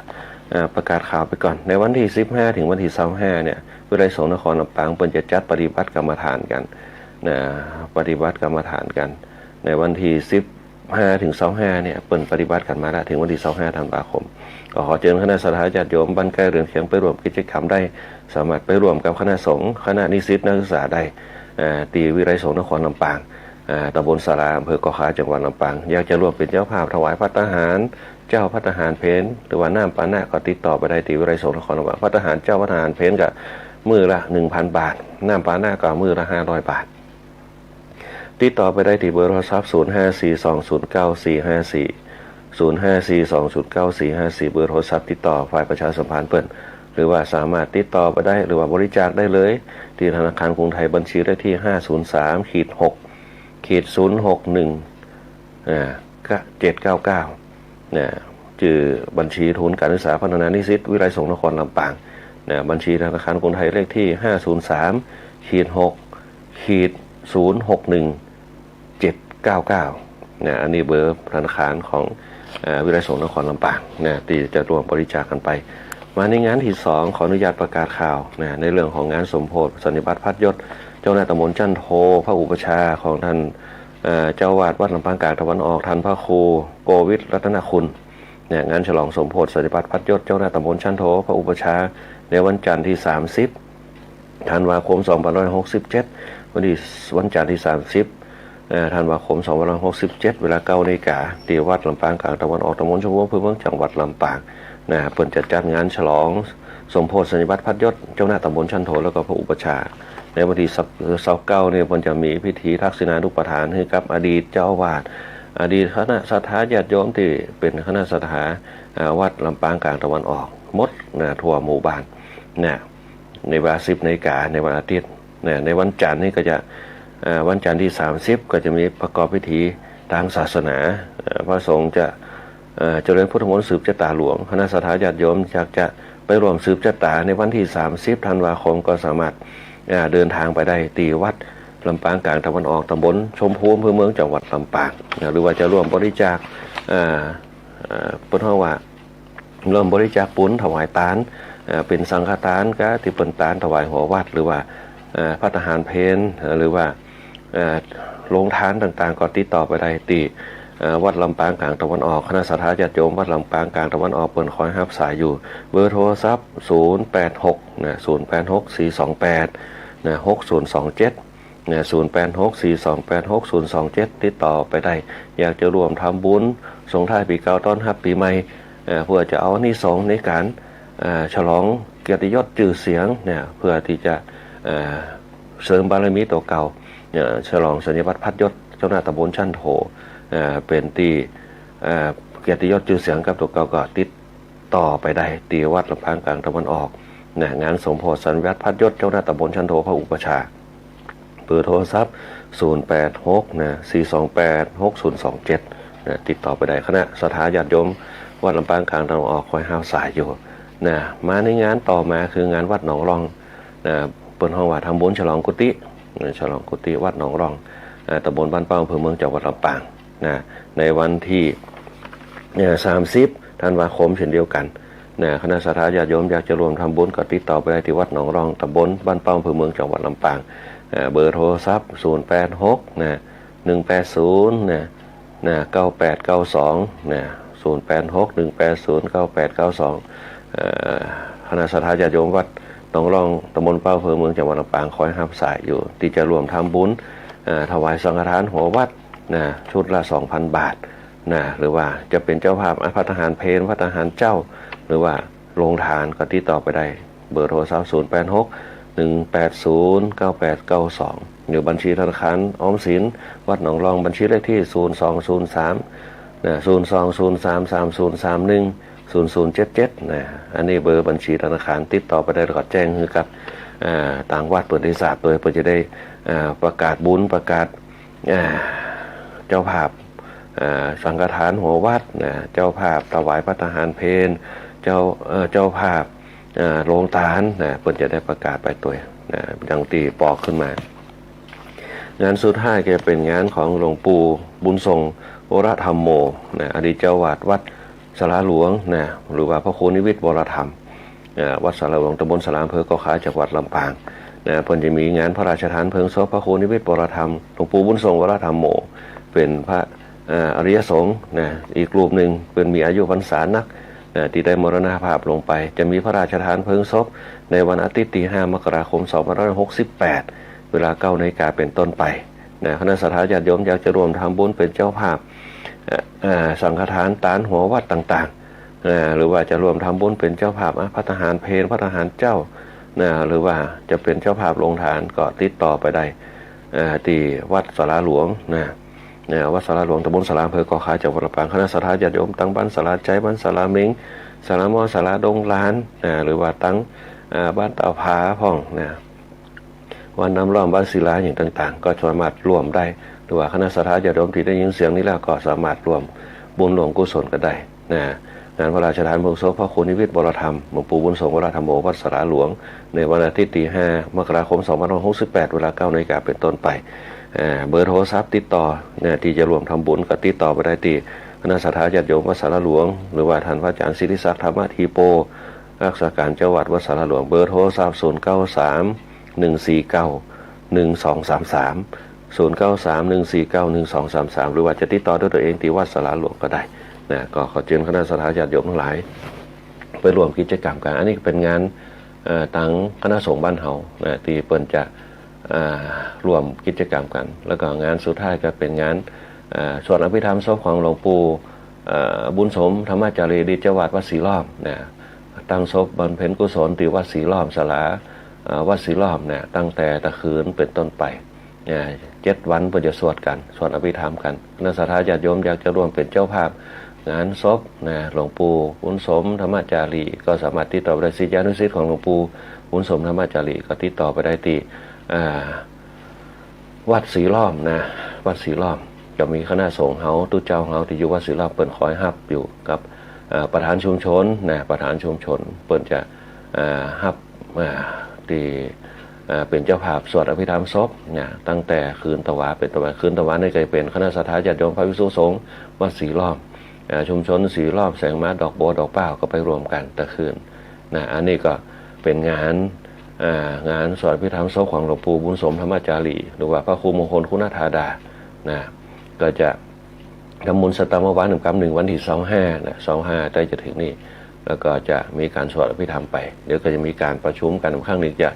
เอ่อ ประกาศข่าวไปก่อน ในวันตี้สิบห้าถึงวันตี้ซาวห้าเนี่ย วิทยาลัยสงฆ์นครลำปางเปิ้นจะจัดปฏิบัติกรรมฐานกั๋น นะ ปฏิบัติกรรมฐานกั๋น ในวันตี้สิบห้าถึงซาวห้าเนี่ย เปิ้นปฏิบัติกั๋นมาละ เถิงวันตี้ซาวห้าธันวาคม ก็ขอเจิญคณะศรัทธาญาติโยมบ้านใก้เรือนเคียงไปร่วมกิจกรรมได้ สามารถไปร่วมกับคณะสงฆ์ คณะนิสิตนักศึกษาได้ เอ่อ ตี้วิทยาลัยสงฆ์นครลำปาง อ่า ตำบลศาลา อำเภอก่อขาว จังหวัดลำปาง อยากจะร่วมเป๋นเจ้าภาพถวายภัตตาหารเจ๊า ภัตตาหารเพล หรือว่าน้ำปานะ ก็ติดต่อไปได้ตี้วิทยาลัยสงฆ์นครลำปาง ภัตตาหารเจ๊า ภัตตาหารเพลก็มื้อละหนึ่งพันบาท น้ำปานะก็มื้อละห้าร้อยบาท ติดต่อไปได้ตี้เบอร์โทรศัพท์ ศูนย์ห้าสี่สองศูนย์เก้าสี่ห้าสี่ ศูนย์ห้าสี่สองศูนย์เก้าสี่ห้าสี่ เบอร์โทรศัพท์ติดต่อฝ่ายประชาสัมพันธ์เปิ้น หรือว่าสามารถติดต่อไปได้ หรือว่าบริจาคได้เลย ตี้ธนาคารกรุงไทย บัญชีเลขตี้ห้าศูนย์สามขีดหกขีดศูนย์หกหนึ่ง อ่า เจ็ดเก้าเก้า นะ จื้อบัญชีทุนการศึกษาพัฒนานิสิตวิทยาลัยสงฆ์นครลำปาง นะ บัญชีธนาคารกรุงไทยเลขตี้ห้าศูนย์สามขีดหกขีดศูนย์หกหนึ่งเจ็ดเก้าเก้า นะ อันนี้เบอร์ธนาคารของ อ่า วิทยาลัยสงฆ์นครลำปาง นะ ตี้จะร่วมบริจาคกั๋นไป มาในงานตี้สอง ขออนุญาตประกาศข่าว นะ ในเรื่องของงานสมโภชสันนิบัติพัดยศ เจ้าคณะตำบลชั้นโท พระอุปัชฌาย์ของท่าน เอ่อ เจ้าอาวาสวัดลำปางกลางตะวันออก ท่านพระครูโกวิทรัตนคุณ เนี่ย งานฉลองสมโภชสันนิบัติพัดยศ เจ้าคณะตำบลชั้นโท พระอุปัชฌาย์ ในวันจันทร์ตี้สามสิบธันวาคมสองพันห้าร้อยหกสิบเจ็ด วันตี้ วันจันทร์ตี้สามสิบ เอ่อ ธันวาคมสองพันห้าร้อยหกสิบเจ็ด เวลาเก้านาฬิกา ตี้วัดลำปางกลางตะวันออก ตำบลชมพู อำเภอเมือง จังหวัดลำปาง นะ เปิ้นจะจัดงานฉลองสมโภชสันนิบัติพัดยศ เจ้าคณะตำบลชั้นโท แล้วก็พระอุปัชฌาย์ ในวันตี้ซาวเก้าเนี่ย เปิ้นจะมีพิธีทักษิณานุปทานหื้อกับอดีตเจ้าอาวาส อดีตคณะศรัทธาญาติโยมตี้เป๋นคณะศรัทธา อ่า วัดลำปางกลางตะวันออกหมด นะ ทั่วหมู่บ้าน นะ ในเวลาสิบนาฬิกา ในวันอาทิตย์ นะ ในวันจันทร์นี่ก็จะ อ่า วันจันทร์ตี้สามสิบ ก็จะมีประกอบพิธีตางศาสนา อ่า พระสงฆ์จะ เอ่อ เจริญพุทธมนต์สืบจะต๋าหลวง คณะศรัทธาญาติโยมอยากจะไปร่วมสืบจะต๋าในวันตี้สามสิบธันวาคม ก็สามารถ อ่า เดินทางไปได้ตี้วัดลำปางกลางตะวันออก ตำบลชมพู อำเภอเมือง จังหวัดลำปาง นะ หรือว่าจะร่วมบริจาค อ่า อ่า เปิ้นฮ้องว่า ร่วมบริจาคปุญถวายตาน เอ่อ เป๋นสังฆตานกาตี้เปิ้นตานถวายหัววัด หรือว่า เอ่อ ภัตตาหารเพล เอ่อ หรือว่า เอ่อ โฮงตานต่างๆ ก็ติดต่อไปได้ตี้ เอ่อ วัดลำปางกลางตะวันออก คณะศรัทธาญาติโยมวัดลำปางกลางตะวันออกเปิ้นคอยฮับสายอยู่ เบอร์โทรศัพท์ ศูนย์แปดหก นะ ศูนย์แปดหก สี่สองแปด นะ หกศูนย์สองเจ็ด นะ ศูนย์แปดหก สี่สองแปด หกศูนย์สองเจ็ด ติดต่อไปได้ อยากจะร่วมทำบุญส่งท้ายปี๋เก่าต้อนฮับปี๋ใหม่ เอ่อ เพื่อจะเอาอานิสงส์ในก๋าน เอ่อ ฉลองเกียรติยศจื้อเสียงเนี่ย เพื่อตี้จะ เอ่อ เสริมบารมีตั๋วเก่า เอ่อ ฉลองสันนิบัติพัดยศเจ้าคณะตำบลชั้นโท เอ่อ เป๋นตี้ เอ่อ เกียรติยศจื้อเสียงกับตั๋วเก่าก็ติดต่อไปได้ตี้วัดลำปางกลางตะวันออก นะ งานสมโภชสันนิบัติพัดยศเจ้าคณะตำบลชั้นโทพระอุปัชฌาย์ เบอร์โทรศัพท์ ศูนย์แปดหก นะ สี่สองแปด หกศูนย์สองเจ็ด นะ ติดต่อไปได้ คณะศรัทธาญาติโยมวัดลำปางกลางตะวันออกคอยฮับสายอยู่ นะ มาในงานต่อมาคืองานวัดหนองร่อง นะ เปิ้นฮ้องว่าทำบุญฉลองกุฏิ นะ ฉลองกุฏิวัดหนองร่อง อ่า ตำบลบ้านเป้า อำเภอเมือง จังหวัดลำปาง นะ ในวันตี้ เนี่ย สามสิบธันวาคมเช่นเดียวกั๋น นะ คณะศรัทธาญาติโยมอยากจะร่วมทำบุญก็ติดต่อไปได้ตี้วัดหนองร่อง ตำบลบ้านเป้า อำเภอเมือง จังหวัดลำปาง อ่า เบอร์โทรศัพท์ ศูนย์แปดหก นะ หนึ่งแปดศูนย์ นะ นะ เก้าแปดเก้าสอง นะ ศูนย์แปดหก หนึ่งแปดศูนย์ เก้าแปดเก้าสอง เอ่อ คณะศรัทธาญาติโยมวัดหนองร่อง ตำบลเป้า อำเภอเมือง จังหวัดลำปางคอยฮับสายอยู่ ตี้จะร่วมทำบุญ เอ่อ ถวายสังฆทานหัววัด นะ ชุดละสองพันบาท นะ หรือว่าจะเป๋นเจ้าภาพ อ่ะ ภัตตาหารเพล ภัตตาหารเจ๊า หรือว่าโฮงตานก็ติดต่อไปได้ เบอร์โทรศัพท์ ศูนย์แปดหก หนึ่งแปดศูนย์ เก้าแปดเก้าสอง หรือบัญชีธนาคารออมสินวัดหนองร่อง บัญชีเลขตี้ ศูนย์สองศูนย์สาม นะ ศูนย์สองศูนย์สาม สามศูนย์สามหนึ่ง ศูนย์ศูนย์เจ็ดเจ็ด นะ อันนี้เบอร์บัญชีธนาคาร ติดต่อไปได้แล้วก็แจ้งหื้อกับ อ่า ตางวัดเปิ้นได้ทราบ โดยเปิ้นจะได้ อ่า ประกาศบุญ ประกาศ อ่า เจ้าภาพ อ่า สังฆทานหัววัดนะ เจ้าภาพถวายภัตตาหารเพล เจ้า เอ่อ เจ้าภาพ อ่า โรงตานนะ เปิ้นจะได้ประกาศไปตวยนะ ดังตี้ปอกขึ้นมา งานสุดท้ายก็เป๋นงานของหลวงปู่บุญส่ง วรธรรมโม นะ อดีตเจ้าอาวาสวัดสาราหลวงนะ หรือว่าพระครูนิวิทย์วรธรรม อ่า วัดสาราหลวง ตำบลสารา อำเภอก่อขาว จังหวัดลำปางนะ เปิ้นจะมีงานพระราชทานเพลิงศพพระครูนิวิทย์วรธรรม หลวงปู่บุญส่ง วรธรรมโม เป๋นพระ อ่า อริยสงฆ์นะ อีกรูปนึ่ง เปิ้นมีอายุพรรษานักนะ ตี้ได้มรณภาพลงไป จะมีพระราชทานเพลิงศพในวันอาทิตย์ตี้ห้า มกราคม สองพันห้าร้อยหกสิบแปด เวลาเก้านาฬิกาเป๋นต้นไปนะ คณะศรัทธาญาติโยมอยากจะร่วมทำบุญเป๋นเจ้าภาพ เอ่อ เอ่อ สังฆทานตานหัววัดต่างๆ อ่า หรือว่าจะร่วมทำบุญเป๋นเจ้าภาพ อ่ะ ภัตตาหารเพล ภัตตาหารเจ๊านะ หรือว่าจะเป๋นเจ้าภาพโรงตาน ก็ติดต่อไปได้ เอ่อ ตี้วัดสาราหลวงนะ นะ วัดสาราหลวง ตำบลสารา อำเภอก่อขาว จังหวัดลำปาง คณะศรัทธาญาติโยมตังบ้านสาราไจ๊ บ้านสาราเม็ง สาราหม้อ สาราดงหลานนะ หรือว่าตัง อ่า บ้านตาผาพ่องนะ บ้านน้ำล้อม บ้านศิลา อย่างต่างๆ ก็สามารถร่วมได้ หรือว่าคณะศรัทธาญาติโยมตี้ได้ยินเสียงนี้แล้วก็สามารถร่วมบุญร่วมกุศลกั๋นได้นะ งานพระราชทานเพลิงศพพระครูนิวิทย์วรธรรม หลวงปู่บุญส่ง วรธรรมโม วัดสาราหลวง ในวันอาทิตย์ตี้ห้า มกราคม สองพันห้าร้อยหกสิบแปด เวลาเก้านาฬิกาเป๋นต้นไป อ่า เบอร์โทรศัพท์ติดต่อนะ ตี้จะร่วมทำบุญก็ติดต่อไปได้ตี้คณะศรัทธาญาติโยมวัดสาราหลวง หรือว่าต้านพระอาจารย์ศิริศักดิ์ ธรรมธีโป รักษาการเจ้าอาวาสวัดสาราหลวง เบอร์โทรศัพท์ ศูนย์เก้าสาม หนึ่งสี่เก้า หนึ่งสองสามสาม ศูนย์เก้าสาม หนึ่งสี่เก้า หนึ่งสองสามสาม หรือว่าจะติดต่อด้วยตนเองตี้วัดสาราหลวงก็ได้นะ ก็ขอเจิญคณะศรัทธาญาติโยมตังหลาย ไปร่วมกิจกรรมกั๋น อันนี้เป๋นงาน เอ่อ ตังคณะสงฆ์บ้านเฮานะ ตี้เปิ้นจะ อ่า ร่วมกิจกรรมกั๋น แล้วก็งานสุดท้ายก็เป๋นงาน อ่า สวดอภิธรรมศพของหลวงปู่ เอ่อ บุญสม ธรรมาจารี อดีตเจ้าอาวาสวัดสีล้อมนะ ตั้งศพบำเพ็ญกุศลตี้วัดสีล้อม ศาลา เอ่อ วัดสีล้อมเนี่ย ตั้งแต่ตะคืนเป๋นต้นไป เนี่ย เจ็ดวันเปิ้นจะสวดกั๋น สวดอภิธรรมกั๋น คณะศรัทธาญาติโยมอยากจะร่วมเป๋นเจ้าภาพงานศพนะ หลวงปู่บุญสม ธรรมาจารี ก็สามารถติดต่อไปได้ ศิษยานุศิษย์ของหลวงปู่บุญสม ธรรมาจารี ก็ติดต่อไปได้ตี้ อ่า วัดสีล้อมนะ วัดสีล้อม จะมีคณะสงฆ์เฮา ตุ๊เจ้าเฮาตี้อยู่วัดสีล้อม เปิ้นคอยฮับอยู่กับ อ่า ประธานชุมชนนะ ประธานชุมชน เปิ้นจะ อ่า ฮับ อ่า ตี้ อ่า เป๋นเจ้าภาพสวดอภิธรรมศพนะ ตั้งแต่คืนตะวาเป๋นต้นไป คืนตะวานี่ก็จะเป๋นคณะศรัทธาญาติโยมพระภิกษุสงฆ์วัดสีล้อม อ่า ชุมชนสีล้อม แสงมา ดอกบัว ดอกเป้า ก็ไปร่วมกั๋นตะคืนนะ อันนี้ก็เป๋นงาน อ่า งานสวดอภิธรรมศพของหลวงปู่บุญสม ธรรมาจารี หรือว่าพระครูมงคลคุณธาดานะ ก็จะ ทำบุญสตางค์มาวัดนึ่งกำนึ่ง วันตี้ซาวห้านะ ซาวห้าใต้จะเถิงนี่ แล้วก็จะมีก๋านสวดอภิธรรมไป เดี๋ยวก็จะมีก๋านประชุมกั๋นครั้งนึ่งจะ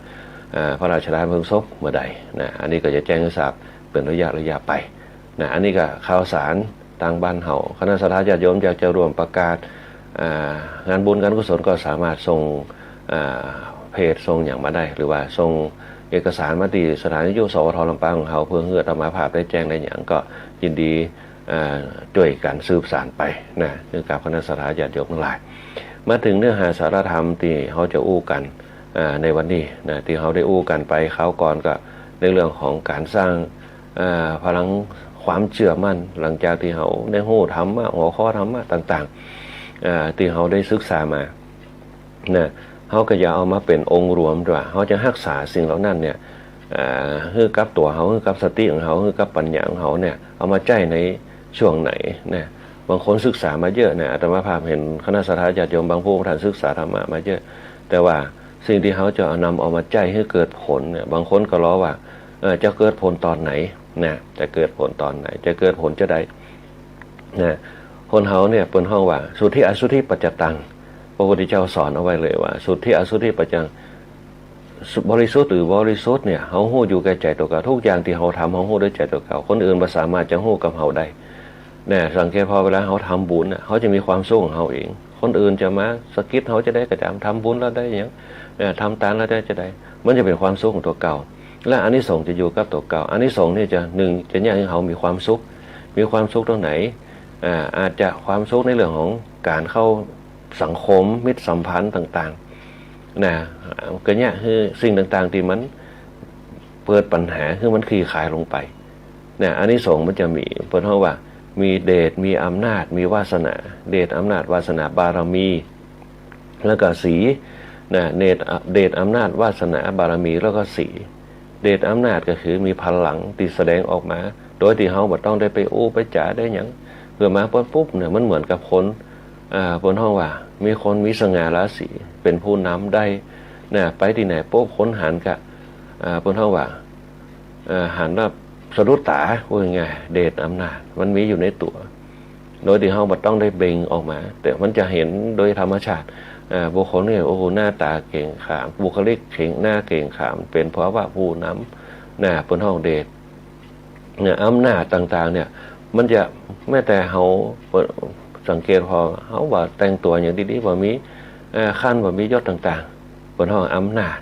อ่า พระราชทานเพลิงศพเมื่อใดนะ อันนี้ก็จะแจ้งหื้อทราบเป๋นระยะระยะไปนะ อันนี้ก็ข่าวสารตางบ้านเฮา คณะศรัทธาญาติโยมอยากจะร่วมประกาศ อ่า งานบุญก๋านกุศลก็สามารถส่ง อ่า เพจส่งหยังมาได้ หรือว่าส่งเอกสารมาตี้สถานีวิทยุ สวท ลำปางของเฮา เพื่อหื้ออาตมาภาพได้แจ้งได้หยัง ก็ยินดี อ่า จ้วยกั๋นสืบสานไปนะ หื้อกับคณะศรัทธาญาติโยมตังหลาย มาเถิงเนื้อหาสาระธรรมตี้เฮาจะอู้กั๋น อ่า ในวันนี้นะ ตี้เฮาได้อู้กั๋นไปคราวก่อนก็ในเรื่องของก๋านสร้าง อ่า พลังความเจื้อมั่น หลังจากตี้เฮาได้ฮู้ธรรมะ หัวข้อธรรมะต่างๆ อ่า ตี้เฮาได้ศึกษามา นะ เฮาก็จะเอามาเป๋นองค์รวมว่า เฮาจะฮักษาสิ่งเหล่านั้นเนี่ย อ่า หื้อกับตั๋วเฮา หื้อกับสติของเฮา หื้อกับปัญญาของเฮาเนี่ย เอามาใจ๊ในช่วงไหนนะ บางคนศึกษามาเยอะนะ อาตมาภาพเห็นคณะศรัทธาญาติโยมบางผู้บางต้านศึกษาธรรมะมาเยอะ แต่ว่าสิ่งตี้เฮาจะเอานำเอามาใจ๊หื้อเกิดผลเนี่ย บางคนก็รอว่า เอ่อ จะเกิดผลต๋อนไหนนะ จะเกิดผลต๋อนไหน จะเกิดผลจาใด นะ คนเฮาเนี่ยเปิ้นฮ้องว่า สุทธิอสุทธิปัจจตัง พระพุทธเจ้าสอนเอาไว้เลยว่า สุทธิอสุทธิปัจจตัง บริสุทธิ์หรือบ่บริสุทธิ์เนี่ย เฮาฮู้อยู่แก่ใจ๋ตั๋วเก่า ทุกอย่างตี้เฮาทำ เฮาฮู้ด้วยใจ๋ตั๋วเก่า คนอื่นบ่สามารถจะฮู้กับเฮาได้ นะ สังเกตผ่อเวลาเฮาทำบุญน่ะ เฮาจะมีความสุขของเฮาเอง คนอื่นจะมาสะกิดเฮาจาใดก็ต๋าม ทำบุญแล้วได้หยัง นะ ทำตานแล้วได้จาใด มันจะเป๋นความสุขของตั๋วเก่า และอานิสงส์จะอยู่กับตั๋วเก่า อานิสงส์นี่จะ นึ่ง จะเยียะหื้อเฮามีความสุข มีความสุขต๋รงไหน อ่า อาจจะความสุขในเรื่องของก๋านเข้าสังคม มิตรสัมพันธ์ต่างๆ นะ ก็เยียะหื้อสิ่งต่างๆ ตี้มันเกิดปัญหา หื้อมันคลี่คลายลงไป นะ อานิสงส์มันจะมี เปิ้นฮ้องว่า มีเดช มีอำนาจ มีวาสนา เดช อำนาจ วาสนา บารมี แล้วก็สี นะ เดช เดช อำนาจ วาสนา บารมี แล้วก็สี เดช อำนาจ ก็คือมีพลังตี้แสดงออกมา โดยตี้เฮาบ่ต้องได้ไปอู้ไปจ๋าได้หยัง เปื้อมาปุ๊บเนี่ย มันเหมือนกับคน อ่า เปิ้นฮ้องว่า มีคนมีสง่าราศี เป๋นผู้นำได้ นะ ไปตี้ไหนปุ๊บ คนหันกะ อ่า เปิ้นฮ้องว่า อ่า หันว่าสะดุดต๋า ว่าง่ายๆ เดช อำนาจ มันมีอยู่ในตั๋ว โดยตี้เฮาบ่ต้องได้เบ่งออกมา แต่มันจะหันโดยธรรมชาติ อ่า บุคคลนี่ โอ้โห หน้าต๋าเกรงขาม บุคลิกเกรง หน้าเกรงขาม เป๋นเพราะว่าผู้นำ นะ เปิ้นฮ้องเดช เนี่ย อำนาจต่างๆ เนี่ย มันจะ แม้แต่เฮา สังเกตผ่อ เฮาว่าแต่งตั๋วอย่างดีๆ บ่มี เอ่อ ขั้น บ่มียศต่างๆ เปิ้นฮ้องอำนาจ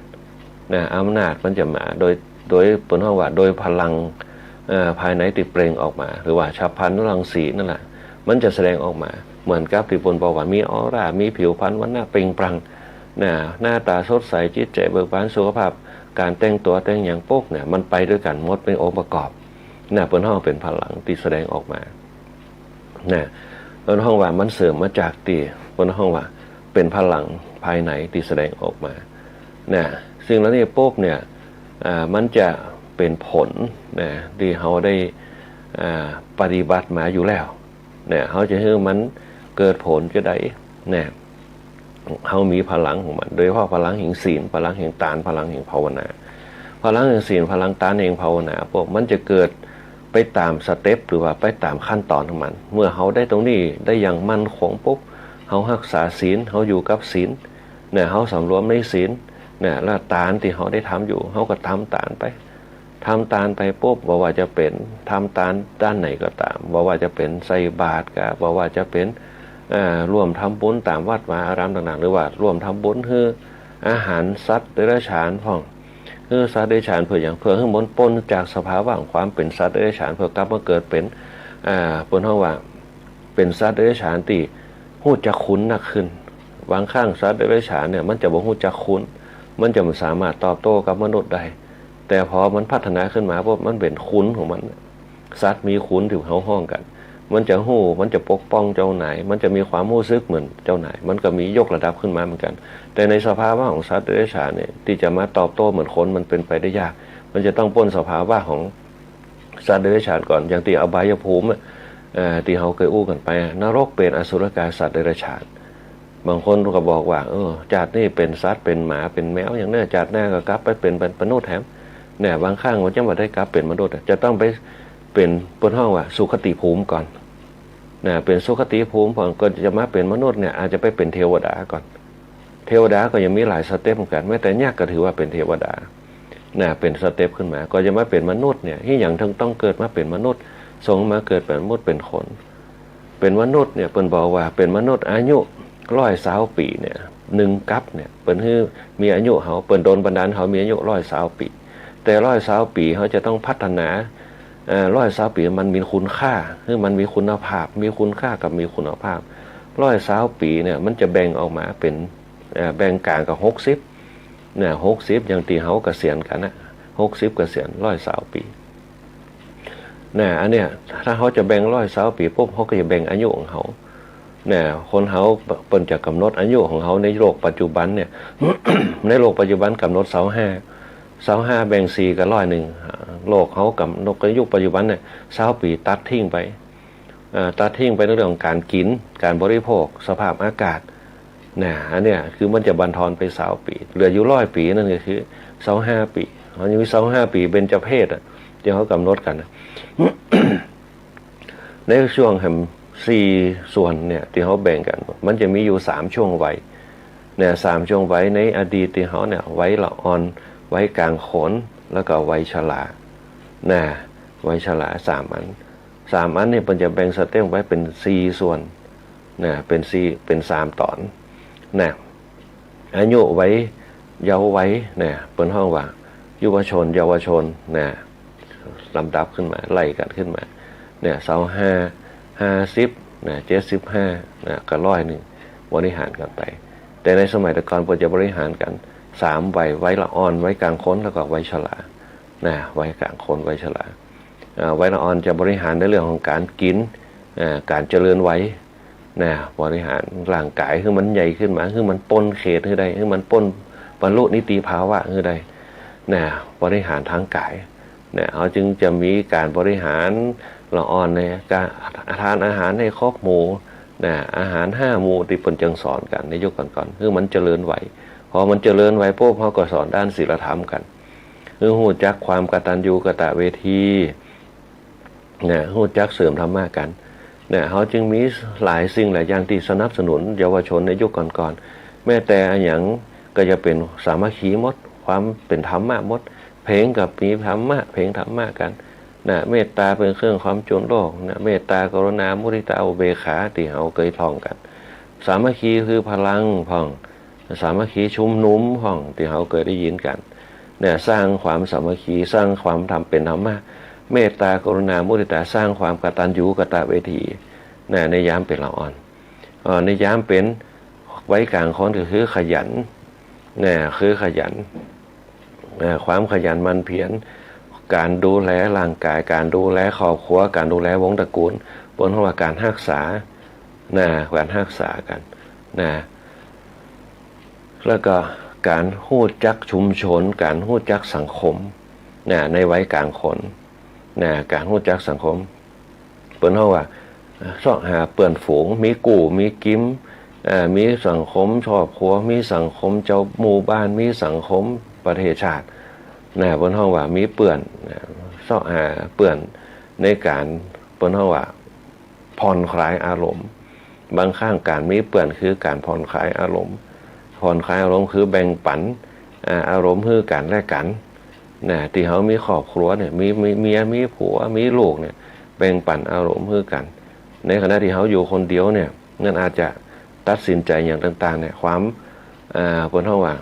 นะ อำนาจมันจะมาโดย โดย เปิ้นฮ้องว่าโดยพลัง เอ่อ ภายในตี้เปล่งออกมา หรือว่าฉัพพลันรังสีนั่นแหละ มันจะแสดงออกมา เหมือนกับตี้เปิ้นบอกว่ามีออร่า มีผิวพรรณวรรณะเปล่งปลั่ง นะ หน้าต๋าสดใส จิตใจ๋เบิกบาน สุขภาพ ก๋านแต่งตั๋วแต่งหยังปุ๊บเนี่ย มันไปด้วยกั๋นหมด เป๋นองค์ประกอบ นะ เปิ้นฮ้องเป๋นพลังตี้แสดงออกมา นะ เปิ้นฮ้องว่ามันเสริมมาจากตี้ เปิ้นฮ้องว่าเป๋นพลังภายในตี้แสดงออกมา นะ สิ่งเหล่านี้ปุ๊บเนี่ย อ่า มันจะเป๋นผล นะ ตี้เฮาได้ อ่า ปฏิบัติมาอยู่แล้ว นะ เฮาจะหื้อมันเกิดผลจะใด นะ เฮามีพลังของมัน โดยเฉพาะพลังแห่งศีล พลังแห่งตาน พลังแห่งภาวนา พลังแห่งศีล พลังตานแห่งภาวนา ปุ๊บ มันจะเกิดไปต๋ามสเต็ป หรือว่าไปต๋ามขั้นต๋อนของมัน เมื่อเฮาได้ตรงนี้ได้อย่างมั่นคงปุ๊บ เฮาฮักษาศีล เฮาอยู่กับศีล นะ เฮาสำรวมในศีล นะ แล้วตานตี้เฮาได้ทำอยู่ เฮาก็ทำตานไป ทำตานไปปุ๊บ บ่ว่าจะเป๋น ทำตานด้านไหนก็ต๋าม บ่ว่าจะเป๋นใส่บาตรกา บ่ว่าจะเป๋น เอ่อ ร่วมทำบุญต๋ามวัดวาอารามต่างๆ หรือว่าร่วมทำบุญหื้ออาหารสัตว์เดรัจฉานพ่อง หื้อสัตว์เดรัจฉานเปื้อหยัง เปื้อหื้อมันป๊นจากสภาวะของความเป๋นสัตว์เดรัจฉาน เปื้อกลับมาเกิดเป๋น อ่า เปิ้นฮ้องว่าเป๋นสัตว์เดรัจฉานตี้ฮู้จักคุณนักขึ้น บางครั้งสัตว์เดรัจฉานเนี่ย มันจะบ่ฮู้จักคุณ มันจะบ่สามารถตอบโต้กับมนุษย์ได้ แต่พอมันพัฒนาขึ้นมาปุ๊บ มันเป๋นคุณของมัน สัตว์มีคุณตี้เฮาฮ้องกั๋น มันจะฮู้ มันจะปกป้องเจ้านาย มันจะมีความฮู้สึกเหมือนเจ้านาย มันก็มียกระดับขึ้นมาเหมือนกั๋น แต่ในสภาวะของสัตว์เดรัจฉานเนี่ย ตี้จะมาตอบโต้เหมือนคน มันเป๋นไปได้ยาก มันจะต้องป๊นสภาวะของสัตว์เดรัจฉานก่อน อย่างตี้อบายภูมิอะ เอ่อ ตี้เฮาเกยอู้กั๋นไป นรก เปรต อสุรกาย สัตว์เดรัจฉาน บางคนก็บอกว่า เออ จาตินี้เป๋นสัตว์ เป๋นหมา เป๋นแมว อย่างเนี้ย จาติหน้าก็กลับไปเป๋น เป๋นมนุษย์แถม เนี่ย บางครั้งมันจะบ่ได้กลับเป๋นมนุษย์อะ จะต้องไปเป๋น เปิ้นฮ้องว่าสุคติภูมิก่อน นะ เป๋นสุคติภูมิก่อน ก่อนจะมาเป๋นมนุษย์เนี่ย อาจจะไปเป๋นเทวดาก่อน เทวดาก็ยังมีหลายสเต็ปเหมือนกั๋น แม้แต่ยักษ์ก็ถือว่าเป๋นเทวดา นะ เป๋นสเต็ปขึ้นมา ก่อนจะมาเป๋นมนุษย์เนี่ย เฮายังต้อง ต้องเกิดมาเป๋นมนุษย์ ทรงมาเกิดเป๋นมนุษย์ เป๋นคน เป๋นมนุษย์เนี่ย เปิ้นบอกว่าเป๋นมนุษย์อายุร้อยซาวปี๋เนี่ย หนึ่งกัปเนี่ย เปิ้นหื้อมีอายุเฮา เปิ้นโดนบันดาลเฮามีอายุร้อยซาวปี๋ แต่ร้อยซาวปี๋เฮาจะต้องพัฒนา เอ่อ ร้อยซาวปี๋มันมีคุณค่า หื้อมันมีคุณภาพ มีคุณค่ากับมีคุณภาพ ร้อยซาวปี๋เนี่ย มันจะแบ่งออกมาเป๋น เอ่อ แบ่งก๋างกับหกสิบ นะ หกสิบ อย่างตี้เฮาเกษียณกั๋นนะ หกสิบ เกษียณ ร้อยซาวปี๋ นะ อันเนี้ย ถ้าเฮาจะแบ่งร้อยซาวปี๋ปุ๊บ เฮาก็จะแบ่งอายุของเฮา นะ คนเฮาเปิ้นจะก๋ำหนดอายุของเฮาในโลกปัจจุบันเนี่ย ในโลกปัจจุบันก๋ำหนดซาวห้า ซาวห้าแบ่งสี่ก็ร้อยหนึ่ง โลกเฮาก๋ำหนดอายุปัจจุบันเนี่ย ซาวปี๋ตัดทิ้งไป อ่า ตัดทิ้งไปในเรื่องของก๋านกิ๋น ก๋านบริโภค สภาพอากาศ นะ อันเนี้ยคือมันจะบั่นทอนไปซาวปี๋ เหลืออยู่ร้อยปี๋ นั่นก็คือซาวห้าปี๋ เฮายังมีซาวห้าปี๋เบญจเพสอะ ตี้เฮาก๋ำหนดกั๋นนะ ในช่วงแหมสี่ส่วนเนี่ย ตี้เฮาแบ่งกั๋น มันจะมีอยู่สามช่วงวัย เนี่ย สามช่วงวัยในอดีตตี้เฮาเนี่ย วัยละอ่อน วัยก๋างคน แล้วก็วัยชรา นะ วัยชรา สามอัน สามอันเนี่ย เปิ้นจะแบ่งสเต็ปไว้เป๋นสี่ส่วน นะ เป๋นสี่ เป๋นสามต๋อน นะ อายุวัย เยาว์วัย นะ เปิ้นฮ้องว่า ยุวชน เยาวชน นะ ลำดับขึ้นมา ไล่กั๋นขึ้นมา เนี่ย ซาวห้า ห้าสิบ นะ เจ็ดสิบห้า นะ ก็ร้อยหนึ่ง บริหารกั๋นไป แต่ในสมัยแต่ก่อนเปิ้นจะบริหารกั๋นสามวัย วัยละอ่อน วัยก๋างคน แล้วก็วัยชรา นะ วัยก๋างคน วัยชรา อ่า วัยละอ่อนจะบริหารในเรื่องของก๋านกิ๋น อ่า ก๋านเจริญวัย นะ บริหารร่างก๋ายหื้อมันใหญ่ขึ้นมา หื้อมันป๊นเขตหื้อได้ หื้อมันป๊นบรรลุนิติภาวะหื้อได้ นะ บริหารตางก๋าย นะ เฮาจึงจะมีก๋านบริหารละอ่อนในก๋านทานอาหารหื้อครบหมู่ นะ อาหารห้าหมู่ตี้เปิ้นจั่งสอนกั๋นในยุคก่อนๆ หื้อมันเจริญวัย พอมันเจริญวัยปุ๊บ เฮาก็สอนด้านศีลธรรมกั๋น หื้อฮู้จักความกตัญญูกตเวที นะ ฮู้จักเสริมธรรมะกั๋น นะ เฮาจึงมีหลายสิ่งหลายอย่างตี้สนับสนุนเยาวชนในยุคก่อนๆ แม้แต่อะหยังก็จะเป๋นสามัคคีหมด ความเป๋นธรรมะหมด เพลงก็มีธรรมะ เพลงธรรมะกั๋น นะ เมตตาเป๋นเครื่องคลำจนโลก นะ เมตตา กรุณา มุทิตา อุเบกขา ตี้เฮาเกยท่องกั๋น สามัคคีคือพลังพ่อง สามัคคีชุมนุมพ่อง ตี้เฮาเกยได้ยินกั๋น เนี่ย สร้างความสามัคคี สร้างความธรรมเป๋นธรรมะ เมตตา กรุณา มุทิตา สร้างความกตัญญูกตเวที นะ ในยามเป๋นละอ่อน เอ่อ ในยามเป๋นวัยก๋างคนก็คือขยัน นะ คือขยัน นะ ความขยันหมั่นเพียร ก๋านดูแลร่างก๋าย ก๋านดูแลครอบครัว ก๋านดูแลวงศ์ตระกูล เปิ้นฮ้องว่าก๋านฮักษา นะ ก๋านฮักษากั๋น นะ แล้วก็ก๋านฮู้จักชุมชน ก๋านฮู้จักสังคม นะ ในวัยก๋างคน นะ ก๋านฮู้จักสังคม เปิ้นฮ้องว่า เซาะหาเปื้อนฝูง มีกู้ มีกิม อ่า มีสังคมครอบครัว มีสังคมเจ้าหมู่บ้าน มีสังคมประเทศชาติ นะ เปิ้นฮ้องว่ามีเปื้อน นะ เซาะหาเปื้อนในก๋าน เปิ้นฮ้องว่า ผ่อนคลายอารมณ์ บางครั้งก๋านมีเปื้อนคือก๋านผ่อนคลายอารมณ์ ผ่อนคลายอารมณ์คือแบ่งปั๋น อ่า อารมณ์หื้อกั๋นและกั๋น นะ ตี้เฮามีครอบครัวเนี่ย มี มีเมีย มีผัว มีลูกเนี่ย แบ่งปั๋นอารมณ์หื้อกั๋น ในขณะตี้เฮาอยู่คนเดียวเนี่ย มันอาจจะตัดสินใจ๋อย่างต่างๆ เนี่ย ความ อ่า เปิ้นฮ้องว่า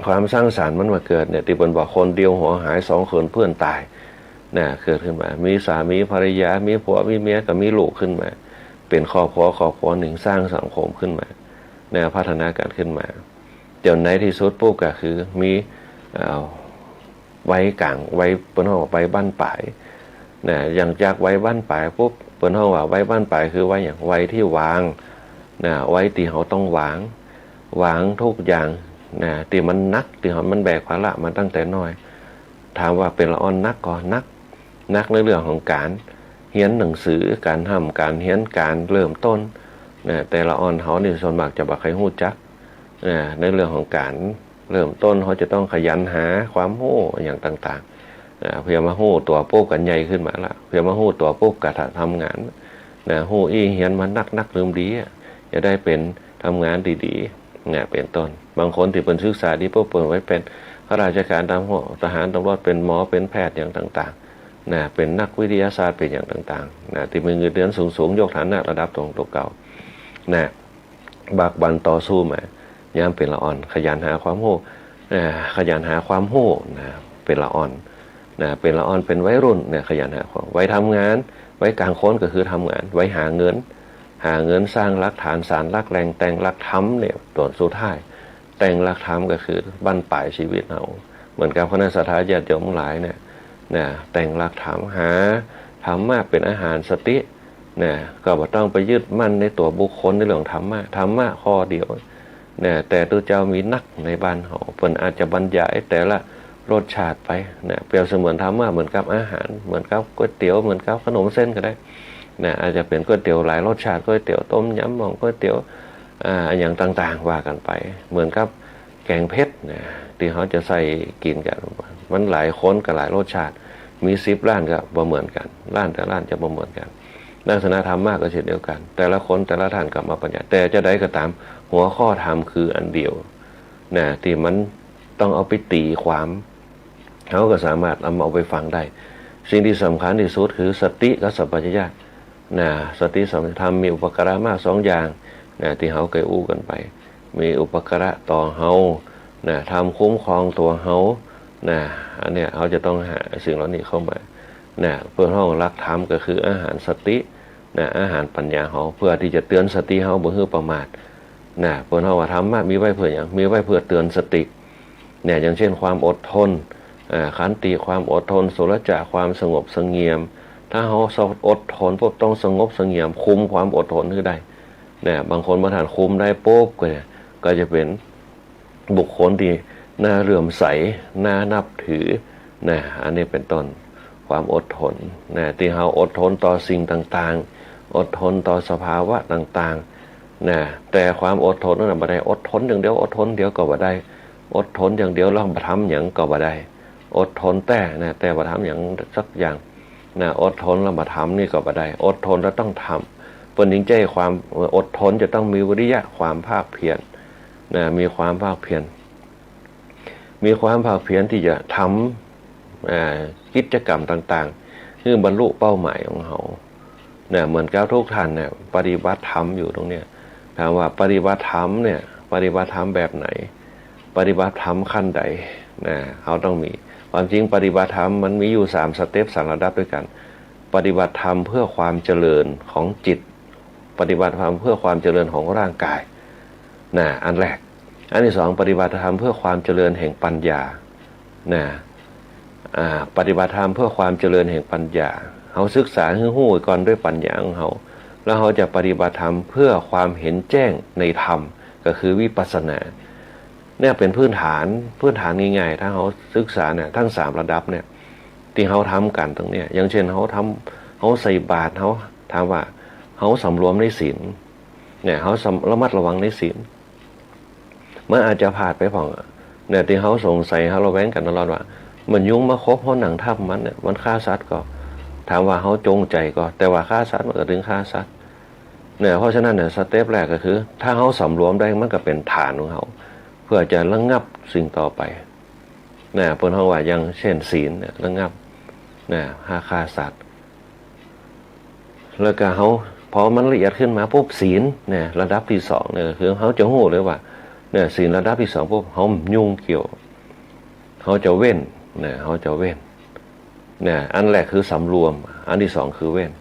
ความสร้างสรรค์มันบ่เกิดเนี่ย ตี้เปิ้นบอกคนเดียวหัวหาย สองคนเปื้อนต๋าย นะ เกิดขึ้นมา มีสามีภรรยา มีผัว มีเมีย ก็มีลูกขึ้นมา เป๋นครอบครัว ครอบครัวนึ่ง สร้างสังคมขึ้นมา นะ พัฒนาก๋านขึ้นมา จ๋นในตี้สุดปุ๊บก็คือมี เอ่อ วัยก๋าง วัย เปิ้นฮ้องว่าวัยบั้นป๋าย นะ อย่างจากวัยบั้นป๋ายปุ๊บ เปิ้นฮ้องว่าวัยบั้นป๋ายคือวัยหยัง วัยตี้วาง นะ วัยตี้เฮาต้องวาง วางทุกอย่าง นะ ตี้มันหนัก ตี้เฮามันแบกภาระมาตั้งแต่น้อย ถามว่าเป๋นละอ่อนหนักก่อ หนัก หนักในเรื่องของก๋านเฮียนหนังสือ ก๋านฮ่ำก๋านเฮียน ก๋านเริ่มต้น นะ แต่ละอ่อนเฮานี่ส่วนมากจะบ่ใค่ฮู้จัก นะ ในเรื่องของก๋านเริ่มต้น เฮาจะต้องขยันหาความฮู้อย่างต่างๆ นะ เปื้อมาฮู้ตั๋วปุ๊บก็ใหญ่ขึ้นมาละ เปื้อมาฮู้ตั๋วปุ๊บก็ทำงาน นะ ฮู้อี้เฮียนมานักๆ ลืมดีอะ จะได้เป๋นทำงานดีๆ นะ เป๋นต้น บางคนตี้เปิ้นศึกษาดีปุ๊บ เปิ้นไปเป๋นข้าราชก๋านตำรวจ ทหาร ตำรวจ เป๋นหมอ เป๋นแพทย์อย่างต่างๆ นะ เป๋นนักวิทยาศาสตร์ เป๋นอย่างต่างๆ นะ ตี้มีเงินเดือนสูงๆ ยกฐานะระดับตนตั๋วเก่า นะ บากบั่นต่อสู้มา ยามเป๋นละอ่อน ขยันหาความฮู้ นะ ขยันหาความฮู้ นะ เป๋นละอ่อน นะ เป๋นละอ่อน เป๋นวัยรุ่น นะ ขยันหาความ วัยทำงาน วัยก๋างคนก็คือทำงาน วัยหาเงิน หาเงินสร้างหลักฐาน สานหลักแหล่ง แต่งหลักธรรมเนี่ย ตั๋วสุดท้าย แต่งหลักธรรมก็คือบั้นป๋ายชีวิตเฮา เหมือนกับคณะศรัทธาญาติโยมหลายเนี่ย นะ แต่งหลักธรรม หาธรรมะเป๋นอาหารสติ นะ ก็บ่ต้องไปยึดมั่นในตั๋วบุคคลในเรื่องธรรมะ ธรรมะข้อเดียว นะ แต่ตุ๊เจ้ามีนักในบ้านเฮา เปิ้นอาจจะบรรยายแต่ละรสชาติไป นะ เปรียบเสมือนธรรมะเหมือนกับอาหาร เหมือนกับก๋วยเตี๋ยว เหมือนกับขนมเส้นก็ได้ นะ อาจจะเป๋นก๋วยเตี๋ยวหลายรสชาติ ก๋วยเตี๋ยวต้มยำ หม่องก๋วยเตี๋ยว อ่า อย่างต่างๆ ว่ากั๋นไป เหมือนกับแก๋งเผ็ด นะ ตี้เฮาจะใส่กิ๋นกั๋น มันหลายคนก็หลายรสชาติ มีสิบร้านก็บ่เหมือนกั๋น ร้านแต่ละร้านจะบ่เหมือนกั๋น ลักษณะธรรมะก็เช่นเดียวกั๋น แต่ละคนแต่ละท่านก็มาบรรยาย แต่จะใดก็ต๋าม หัวข้อธรรมคืออันเดียว นะ ตี้มันต้องเอาไปตี๋ความ เฮาก็สามารถเอามาเอาไปฟังได้ สิ่งตี้สำคัญตี้สุดคือสติกับสัมปชัญญะ นะ สติสัมปชัญญะ ธรรมมีอุปการะมากสองอย่าง นะ ตี้เฮาเกยอู้กั๋นไป มีอุปการะต่อเฮา นะ ธรรมคุ้มครองตั๋วเฮา นะ อันเนี้ยเฮาจะต้องหาสิ่งเหล่านี้เข้ามา นะ เปิ้นฮ้องหลักธรรมก็คืออาหารสติ นะ อาหารปัญญาเฮา เปื้อตี้จะเตือนสติเฮาบ่หื้อประมาท นะ เปิ้นฮ้องว่าธรรมะมีไว้เปื้อหยัง มีไว้เปื้อเตือนสติ เนี่ย อย่างเช่นความอดทน อ่า ขันติ ความอดทน สุรจะ ความสงบเสงี่ยม ถ้าเฮาอดทนปุ๊บ ต้องสงบเสงี่ยม คุมความอดทนหื้อได้ นะ บางคนบ่ทันคุมได้ปุ๊บก็เนี่ย ก็จะเป๋นบุคคลตี้น่าเลื่อมใส น่านับถือ นะ อันนี้เป๋นต้น ความอดทน นะ ตี้เฮาอดทนต่อสิ่งต่างๆ อดทนต่อสภาวะต่างๆ นะ แต่ความอดทนนั้นน่ะบ่ได้อดทนอย่างเดียว อดทนเดียวก็บ่ได้ อดทนอย่างเดียวแล้วบ่ทำหยังก็บ่ได้ อดทนแต๊นะ แต่บ่ทำหยังสักอย่าง นะ อดทนแล้วบ่ทำนี่ก็บ่ได้ อดทนแล้วต้องทำ เปิ้นจึงใจ๊ความอดทนจะต้องมีวิริยะ ความภาคเพียร นะ มีความภาคเพียร มีความภาคเพียรตี้จะทำ อ่า กิจกรรมต่างๆ หื้อบรรลุเป้าหมายของเฮา นะ เหมือนกับทุกท่านเนี่ย ปฏิบัติธรรมอยู่ตรงเนี้ย ถามว่าปฏิบัติธรรมเนี่ย ปฏิบัติธรรมแบบไหน ปฏิบัติธรรมขั้นใด นะ เฮาต้องมี ความจริงปฏิบัติธรรมมันมีอยู่สามสเต็ป สามระดับด้วยกั๋น ปฏิบัติธรรมเพื่อความเจริญของจิต ปฏิบัติธรรมเพื่อความเจริญของร่างกาย นะ อันแรก อันตี้สอง ปฏิบัติธรรมเพื่อความเจริญแห่งปัญญา นะ อ่า ปฏิบัติธรรมเพื่อความเจริญแห่งปัญญา เฮาศึกษาหื้อฮู้ก่อนด้วยปัญญาของเฮา แล้วเฮาจะปฏิบัติธรรมเพื่อความเห็นแจ้งในธรรม ก็คือวิปัสสนา เนี่ยเป๋นพื้นฐาน พื้นฐานง่ายๆ ถ้าเฮาศึกษาเนี่ย ทั้งสามระดับเนี่ย ตี้เฮาทำกั๋นตรงเนี้ย อย่างเช่น เฮาทำ เฮาใส่บาตร เฮา ถามว่าเฮาสำรวมในศีล เนี่ย เฮาสำ ระมัดระวังในศีล มันอาจจะพลาดไปพ่องอะ เนี่ย ตี้เฮาสงสัย เฮาระแวงกั๋นตลอดว่า มันยุงมาขบ เฮานั่งทับมันเนี่ย มันฆ่าสัตว์ก่อ ถามว่าเฮาจงใจ๋ก่อ แต่ว่าฆ่าสัตว์มันก็ตึงฆ่าสัตว์ เนี่ย เพราะฉะนั้นเนี่ย สเต็ปแรกก็คือ ถ้าเฮาสำรวมได้ มันก็เป๋นฐานของเฮา เพื่อจะระงับสิ่งต่อไป นะ เปิ้นฮ้องว่า อย่างเช่น ศีลเนี่ย ระงับ นะ ห้ามฆ่าสัตว์ แล้วก็เฮา พอมันละเอียดขึ้นมาปุ๊บ ศีลเนี่ย ระดับตี้สองเนี่ย คือเฮาจะฮู้เลยว่า เนี่ย ศีลระดับตี้สองปุ๊บ เฮาบ่ยุ่งเกี่ยว เฮาจะเว้น นะ เฮาจะเว้น นะ อันแรกคือสำรวม อันตี้สองคือเว้น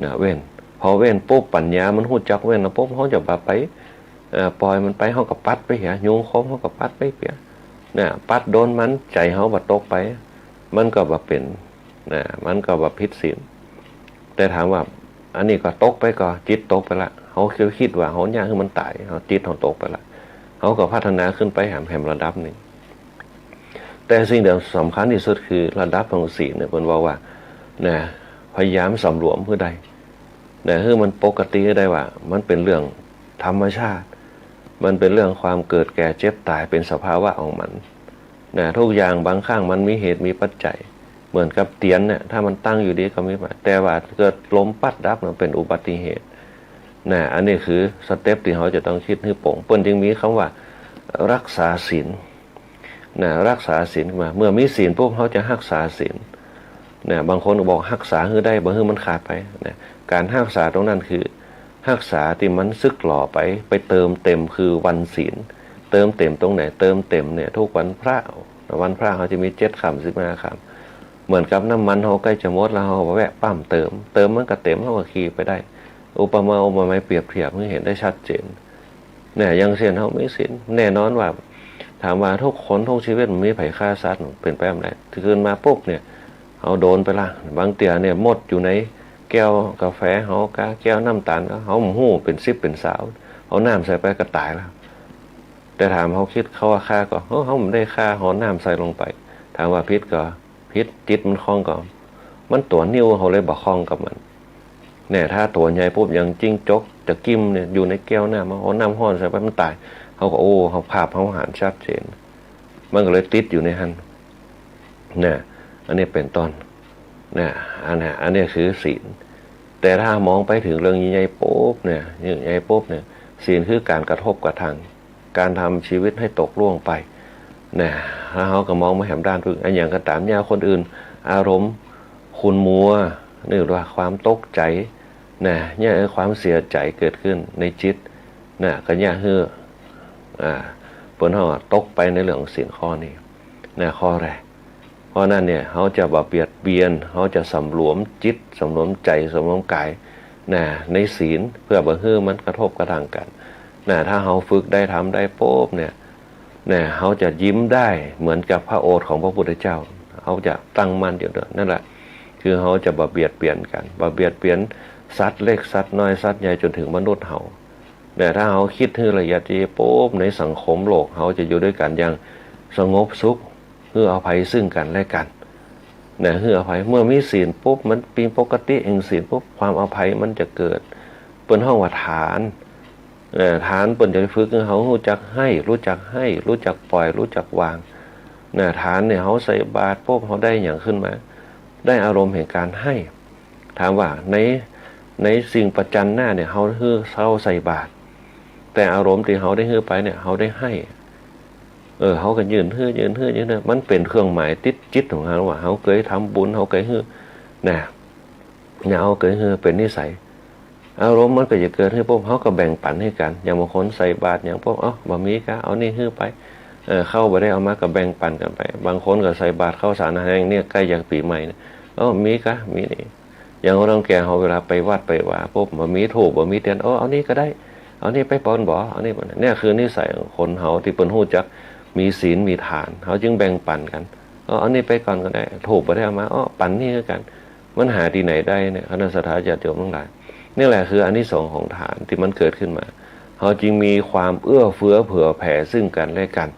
นะ เว้น พอเว้นปุ๊บ ปัญญามันฮู้จักเว้นแล้วปุ๊บ เฮาจะบ่ไป เอ่อ ปล่อยมันไป เฮาก็ปัดไปเหีย ยุงขบ เฮาก็ปัดไปเหีย นะ ปัดโดนมัน ใจ๋เฮาบ่ตกไป มันก็บ่เป๋น นะ มันก็บ่ผิดศีล แต่ถามว่า อันนี้ก็ตกไปก่อ จิตตกไปละ เฮาคิดว่าเฮาเยียะหื้อมันต๋าย เฮา จิตเฮาตกไปละ เฮาก็พัฒนาขึ้นไปแหม แหมระดับนึ่ง แต่สิ่งตี้สำคัญตี้สุดคือระดับของศีลเนี่ย เปิ้นเว้าว่า นะ พยายามสำรวมหื้อได้ นะ หื้อมันปกติหื้อได้ว่า มันเป๋นเรื่องธรรมชาติ มันเป๋นเรื่องความเกิดแก่เจ็บต๋าย เป๋นสภาวะของมัน นะ ทุกอย่างบางครั้งมันมีเหตุมีปัจจัย เหมือนกับเตียนเนี่ย ถ้ามันตั้งอยู่ดีก็มีปัจจัย แต่ว่าเกิดลมปั๊ดดับ มันเป๋นอุบัติเหตุ นะ อันนี้คือสเต็ปตี้เฮาจะต้องคิดหื้อป๋ง เปิ้นจึงมีกำว่า รักษาศีล นะ รักษาศีลมา เมื่อมีศีลปุ๊บ เฮาจะรักษาศีล นะ บางคนก็บอกรักษาหื้อได้ บ่หื้อมันขาดไป นะ ก๋านรักษาตรงนั้นคือ รักษาตี้มันสึกหล่อไป ไปเติมเต็ม คือวันศีล เติมเต็มตรงไหน เติมเต็มเนี่ย ทุกวันพระ วันพระเฮาจะมีเจ็ดค่ำ สิบห้าค่ำ เหมือนกับน้ำมันเฮาใก้จะหมดแล้ว เฮาก็แวะปั๊มเติม เติมมันก็เต็ม เฮาก็ขี่ไปได้ อุปมาอุปไมยเปรียบเทียบหื้อเห็นได้ชัดเจน เนี่ย อย่างเช่น เฮามีศีล แน่นอนว่า ถามว่าทุกคนทุกชีวิตมันมีไผฆ่าสัตว์ เป๋นไปบ่ได้ ตื่นมาปุ๊บเนี่ย เฮาโดนไปละ บางเตื้อเนี่ย มดอยู่ในแก้วกาแฟเฮากา แก้วน้ำตาลเฮา เฮาบ่ฮู้ เป๋นสิบเป๋นซาว เอาน้ำใส่ไปก็ต๋ายละ แต่ถามเฮาคิด เขาว่าฆ่าก่อ เฮา เฮาบ่ได้ฆ่า เฮาเอาน้ำใส่ลงไป ถามว่าผิดก่อ ผิด จิตมันคล่องก่อ มันตั๋วนิ้วเฮาเลยบ่คล่องกับมัน เนี่ย ถ้าตั๋วใหญ่ปุ๊บ อย่างจิ้งจกจะกิ๋มเนี่ย อยู่ในแก้วน้ำ เฮาเอาน้ำฮ้อนใส่ไป มันต๋าย เฮาก็ โอ้ เฮาภาพเฮาหันชัดเจน มันก็เลยติดอยู่ในหั้น นะ อันนี้เป๋นต้น นะ อันนี้ อันนี้คือศีล แต่ถ้ามองไปเถิงเรื่องใหญ่ๆ ปุ๊บเนี่ย ใหญ่ๆ ปุ๊บเนี่ย ศีลคือก๋านกระทบกระทั่ง ก๋านทำชีวิตหื้อตกล่วงไป นะ ถ้าเฮาก็มองมาแหมด้านพึง อันหยังก็ต๋าม เยียะคนอื่น อารมณ์ขุ่นมัว หรือว่าความตกใจ๋ นะ เยียะหื้อความเสียใจ๋เกิดขึ้นในจิต นะ ก็เยียะหื้อ อ่า เปิ้นฮ้องว่าตกไปในเรื่องของศีลข้อนี้ นะ ข้อแรก เพราะนั้นเนี่ย เฮาจะบ่เบียดเบียน เฮาจะสำรวมจิต สำรวมใจ๋ สำรวมก๋าย นะ ในศีล เพื่อบ่หื้อมันกระทบกระทั่งกั๋น นะ ถ้าเฮาฝึกได้ ทำได้ปุ๊บเนี่ย นะ เฮาจะยิ้มได้เหมือนกับพระโอษฐ์ของพระพุทธเจ้า เฮาจะตั้งมั่นอยู่ด้วย นั่นแหละ คือเฮาจะบ่เบียดเบียนกั๋น บ่เบียดเบียนสัตว์เล็กสัตว์น้อยสัตว์ใหญ่จ๋นเถิงมนุษย์เฮา เนี่ย ถ้าเฮาคิดหื้อละเอียดดีปุ๊บ ในสังคมโลกเฮาจะอยู่ตวยกั๋นอย่างสงบสุข หื้ออภัยซึ่งกั๋นและกั๋น เนี่ย หื้ออภัย เมื่อมีศีลปุ๊บ มันเป๋นปกติแห่งศีลปุ๊บ ความอภัยมันจะเกิด เปิ้นฮ้องว่าทาน เอ่อ ทานเปิ้นจะฝึกหื้อเฮาฮู้จักให้ ฮู้จักให้ ฮู้จักปล่อย ฮู้จักวาง นะ ทานเนี่ย เฮาใส่บาตรปุ๊บ เฮาได้หยังขึ้นมา ได้อารมณ์แห่งก๋านให้ ถามว่าใน ในสิ่งประจันหน้าเนี่ย เฮาหื้อ เฮาใส่บาตร แต่อารมณ์ตี้เฮาได้หื้อไปเนี่ย เฮาได้ให้ เออ เฮาก็ยื่นหื้อ ยื่นหื้อ ยื่นหื้อ มันเป๋นเครื่องหมายติดจิตของเฮาว่า เฮาเกยทำบุญ เฮาเกยหื้อ นะ เนี่ย เฮาเกยหื้อเป๋นนิสัย อารมณ์มันก็จะเกิดหื้อปุ๊บ เฮาก็แบ่งปั๋นหื้อกั๋น อย่างบางคนใส่บาตรอย่างปุ๊บ เอ้า บ่มีก๊ะ เอานี่หื้อไป เออ ข้าวบ่ได้เอามาก็แบ่งปั๋นกั๋นไป บางคนก็ใส่บาตรข้าวสารอาหารแห้งเนี่ย ใก้จะปี๋ใหม่เนี่ย เอ้า มีก๊ะ มีนี่ อย่างคนเฒ่าแก่เฮาเวลาไปวัดไปวาปุ๊บ บ่มีธูป บ่มีเตียน เอ้า เอานี่ก็ได้ เอานี่ไปปอนบ่ เอานี่ปอน เนี่ยคือนิสัยของคนเฮาตี้เปิ้นฮู้จักมีศีลมีทาน เฮาจึงแบ่งปั๋นกั๋น เอ้า เอานี่ไปก่อนก็ได้ ธูปบ่ได้เอามา เอ้า ปั๋นนี่หื้อกั๋น มันหาตี้ไหนได้เนี่ย คณะศรัทธาญาติโยมตังหลาย นี่แหละคืออานิสงส์ของทานตี้มันเกิดขึ้นมา เฮาจึงมีความเอื้อเฟื้อเผื่อแผ่ซึ่งกั๋นและกั๋น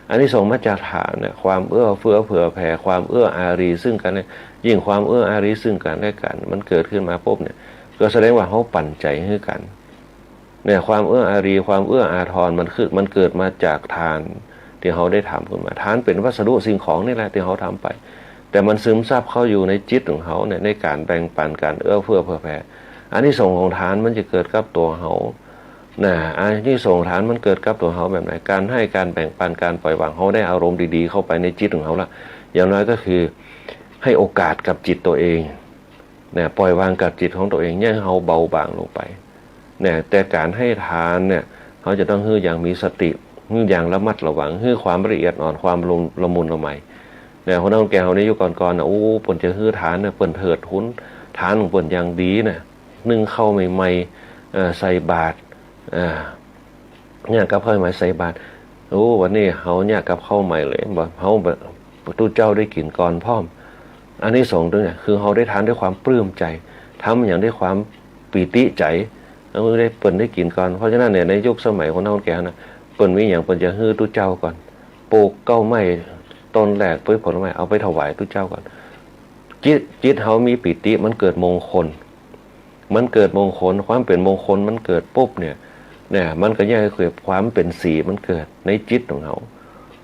อานิสงส์มาจากทานเนี่ย ความเอื้อเฟื้อเผื่อแผ่ ความเอื้ออารีซึ่งกั๋นและ ยิ่งความเอื้ออารีซึ่งกั๋นและกั๋น มันเกิดขึ้นมาปุ๊บเนี่ย ก็แสดงว่าเฮาปั๋นใจ๋หื้อกั๋น เนี่ย ความเอื้ออารี ความเอื้ออาทร มันคือ มันเกิดมาจากทานตี้เฮาได้ทำขึ้นมา ทานเป๋นวัสดุสิ่งของนี่แหละตี้เฮาทำไป แต่มันซึมซับเข้าอยู่ในจิตของเฮาเนี่ย ในก๋านแบ่งปั๋น ก๋านเอื้อเฟื้อเผื่อแผ่ อานิสงส์ของทานมันจะเกิดกับตั๋วเฮา นะ อานิสงส์ของทานมันเกิดกับตั๋วเฮาแบบไหน ก๋านให้ ก๋านแบ่งปั๋น ก๋านปล่อยวาง เฮาได้อารมณ์ดีๆ เข้าไปในจิตของเฮาละ อย่างน้อยก็คือให้โอกาสกับจิตตั๋วเอง นะ ปล่อยวางกับจิตของตั๋วเอง เยียะหื้อเฮาเบาบางลงไป นะ แต่ก๋านให้ทานเนี่ย เฮาจะต้องหื้ออย่างมีสติ หื้ออย่างระมัดระวัง หื้อความละเอียดอ่อน ความละมุนละไม นะ คนเฒ่าแก่เฮาในยุคก่อนๆ นะ โอ้ เปิ้นจะหื้อทานนะ เปิ้นเถิดทุน ทานของเปิ้นอย่างดีนะ นึ่งข้าวใหม่ๆ เอ่อ ใส่บาตร เอ่อ เนี่ย กับข้าวใหม่ใส่บาตร โอ้ วันนี้เฮาเนี่ย กับข้าวใหม่เลย บ่ เฮา บ่ ตุ๊เจ้าได้กิ๋นก่อนพร้อม อานิสงส์ตรงเนี่ย คือเฮาได้ทานด้วยความปลื้มใจ๋ ทำอย่างด้วยความปีติใจ๋ แล้วได้ เปิ้นได้กิ๋นก่อน เพราะฉะนั้นเนี่ย ในยุคสมัยคนเฒ่าคนแก่นะ เปิ้นมีหยังเปิ้นจะหื้อตุ๊เจ้าก่อน ปลูกเก๊าไม้ต้นแรก ปลูกผลไม้ เอาไปถวายตุ๊เจ้าก่อน จิต จิตเฮามีปีติ มันเกิดมงคล มันเกิดมงคล ความเป๋นมงคลมันเกิดปุ๊บเนี่ย เนี่ย มันก็เยียะหื้อความเป๋นสีมันเกิดในจิตของเฮา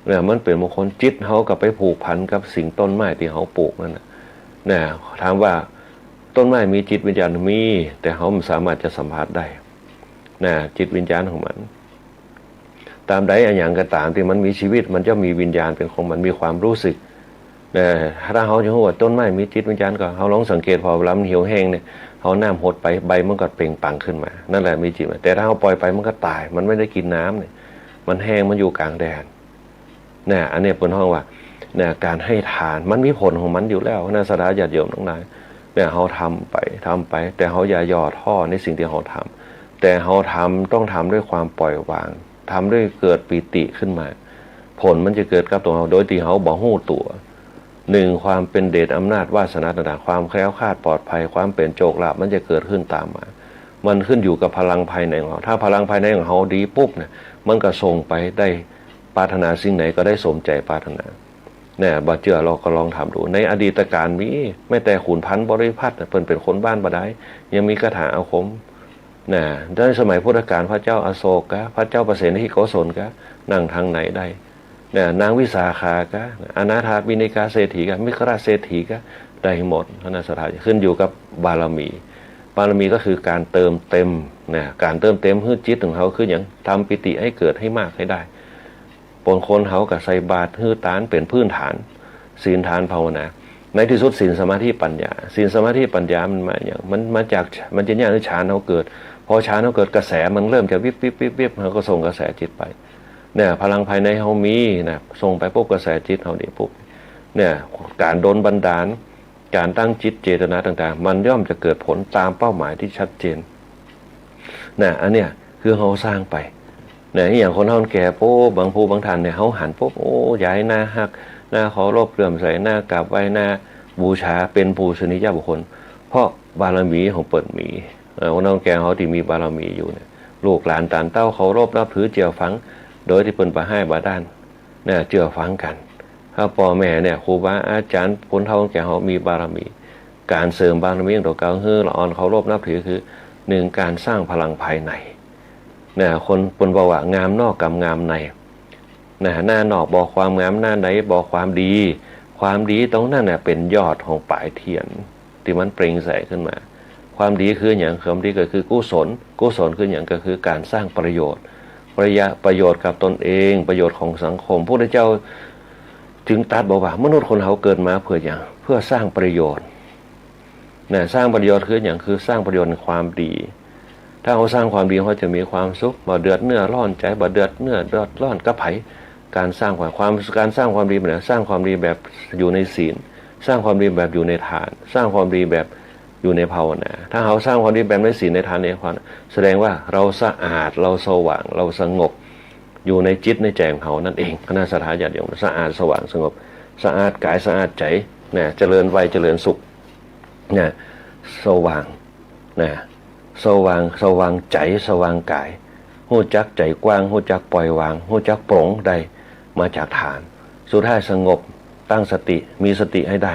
เนี่ย มันเป๋นมงคล จิตเฮาก็ไปผูกพันกับสิ่งต้นไม้ตี้เฮาปลูกนั่นน่ะ เนี่ย ถามว่าต้นไม้มีจิตวิญญาณ มี แต่เฮาบ่สามารถจะสัมผัสได้ นะ จิตวิญญาณของมัน ตราบใดอะหยังก็ต๋ามตี้มันมีชีวิต มันจะมีวิญญาณเป๋นของมัน มีความรู้สึก นะ ถ้าเฮาจะฮู้ว่าต้นไม้มีจิตวิญญาณก็ เฮาลองสังเกต พอเวลามันเหี่ยวแห้งเนี่ย เฮาน้ำหดไป ใบมันก็เปล่งปลั่งขึ้นมา นั่นแหละมีจิต แต่ถ้าเฮาปล่อยไปมันก็ต๋าย มันไม่ได้กิ๋นน้ำเนี่ย มันแห้ง มันอยู่กลางแดด นะ อันเนี้ยเปิ้นฮ้องว่า นะ ก๋านให้ทาน มันมีผลของมันอยู่แล้วนะ ศรัทธาญาติโยมตังหลาย เนี่ย เฮาทำไป ทำไป แต่เฮาอย่าย่อท้อในสิ่งตี้เฮาทำ แต่เฮาทำ ต้องทำด้วยความปล่อยวาง ทำด้วยเกิดปีติขึ้นมา ผลมันจะเกิดกับตั๋วเฮา โดยตี้เฮาบ่ฮู้ตั๋ว นึ่ง ความเป๋นเดชอำนาจวาสนาต่างๆ ความแคล้วคลาดปลอดภัย ความเป๋นโชคลาภ มันจะเกิดขึ้นต๋ามมา มันขึ้นอยู่กับพลังภายในของเฮา ถ้าพลังภายในของเฮาดีปุ๊บเนี่ย มันก็ส่งไปได้ ปรารถนาสิ่งไหนก็ได้สมใจ๋ปรารถนา เนี่ย บ่เจื้อลองก็ลองทำดู ในอดีตกาลมี แม้แต่ขุนพันธ์บริพัตรน่ะ เปิ้นเป๋นคนบ้านบ่ดาย ยังมีคาถาอาคม นะ ในสมัยพุทธกาล พระเจ้าอโศกกะ พระเจ้าปเสนทิโกศลกะ นั่งตางไหนได้ นะ นางวิสาขากะ อนาถปิณฑิกาเศรษฐีกะ มิคคราชเศรษฐีกะ ได้หมด คณะศรัทธา ขึ้นอยู่กับบารมี บารมีก็คือก๋านเติมเต็ม นะ ก๋านเติมเต็มหื้อจิตของเฮาคือหยัง ทำปีติให้เกิดให้มากให้ได้ บางคนเฮาก็ใส่บาตร หื้อตาน เป๋นพื้นฐาน ศีล ทาน ภาวนา ในตี้สุดศีล สมาธิ ปัญญา ศีล สมาธิ ปัญญา มันมาหยัง มันมาจาก มันจะเยียะหื้อฌานเฮาเกิด พอฌานเฮาเกิด กระแสมันเริ่มจะวิบวิบวิบวิบ เฮาก็ส่งกระแสจิตไป เนี่ย พลังภายในเฮามีนะ ส่งไปปุ๊บ กระแสจิตเฮาดีปุ๊บ เนี่ย ก๋านดลบันดาล ก๋านตั้งจิตเจตนาต่างๆ มันย่อมจะเกิดผลต๋ามเป้าหมายตี้ชัดเจน นะ อันเนี้ยคือเฮาสร้างไป นะ อย่างคนเฒ่าคนแก่ปุ๊บ บางผู้บางท่านเนี่ย เฮาหันปุ๊บ โอ้ ยายน่าฮัก น่าเคารพเลื่อมใส น่ากราบไหว้ น่า บูชา เป๋นปูชนียบุคคล เพราะบารมีของเปิ้นมี เอ่อ คนเฒ่าคนแก่เฮาตี้มีบารมีอยู่เนี่ย ลูกหลานต้านเต้าเคารพนับถือเจื้อฟัง โดยตี้เปิ้นบ่ฮ้ายบ่ด้าน เนี่ย เจื้อฟังกั๋น ถ้าป้อแม่เนี่ย ครูบาอาจ๋ารย์ คนเฒ่าคนแก่เฮามีบารมี ก๋านเสริมบารมีของตั๋วเก่าหื้อละอ่อนเคารพนับถือคือ นึ่ง ก๋านสร้างพลังภายใน เนี่ย คนเปิ้นบอกว่า งามนอกกำงามใน นะ หน้านอกบ่ความงาม หน้าในบ่ความดี ความดีตรงนั้นน่ะ เป๋นยอดของป๋ายเตียน ตี้มันเปล่งแสงขึ้นมา ความดีคือหยัง ความดีก็คือกุศล กุศลคือหยัง ก็คือก๋านสร้างประโยชน์ ประโยชน์ ประโยชน์กับตนเอง ประโยชน์ของสังคม พระพุทธเจ้าจึงตรัสบอกว่า มนุษย์คนเฮาเกิดมาเพื่อหยัง เพื่อสร้างประโยชน์ นะ สร้างประโยชน์คือหยัง คือสร้างประโยชน์ในความดี ถ้าเฮาสร้างความดี เฮาจะมีความสุข บ่เดือดเนื้อร้อนใจ๋ บ่เดือดเนื้อเดือดร้อนกับใผ ก๋านสร้างความ ความ ก๋านสร้างความดีแบบไหน สร้างความดีแบบอยู่ในศีล สร้างความดีแบบอยู่ในทาน สร้างความดีแบบอยู่ในภาวนา ถ้าเฮาสร้างความดีแบบในศีลในทานในภาวนา แสดงว่าเฮาสะอาด เฮาสว่าง เฮาสงบ อยู่ในจิตในใจ๋ของเฮานั่นเอง คณะศรัทธาญาติโยม สะอาดสว่างสงบ สะอาดก๋ายสะอาดใจ๋ นะ เจริญวัยเจริญสุข นะ สว่าง นะ สว่าง สว่างใจ๋ สว่างก๋าย ฮู้จักใจ๋กว้าง ฮู้จักปล่อยวาง ฮู้จักปลงได้ มาจากฐาน สุดท้ายสงบ ตั้งสติ มีสติหื้อได้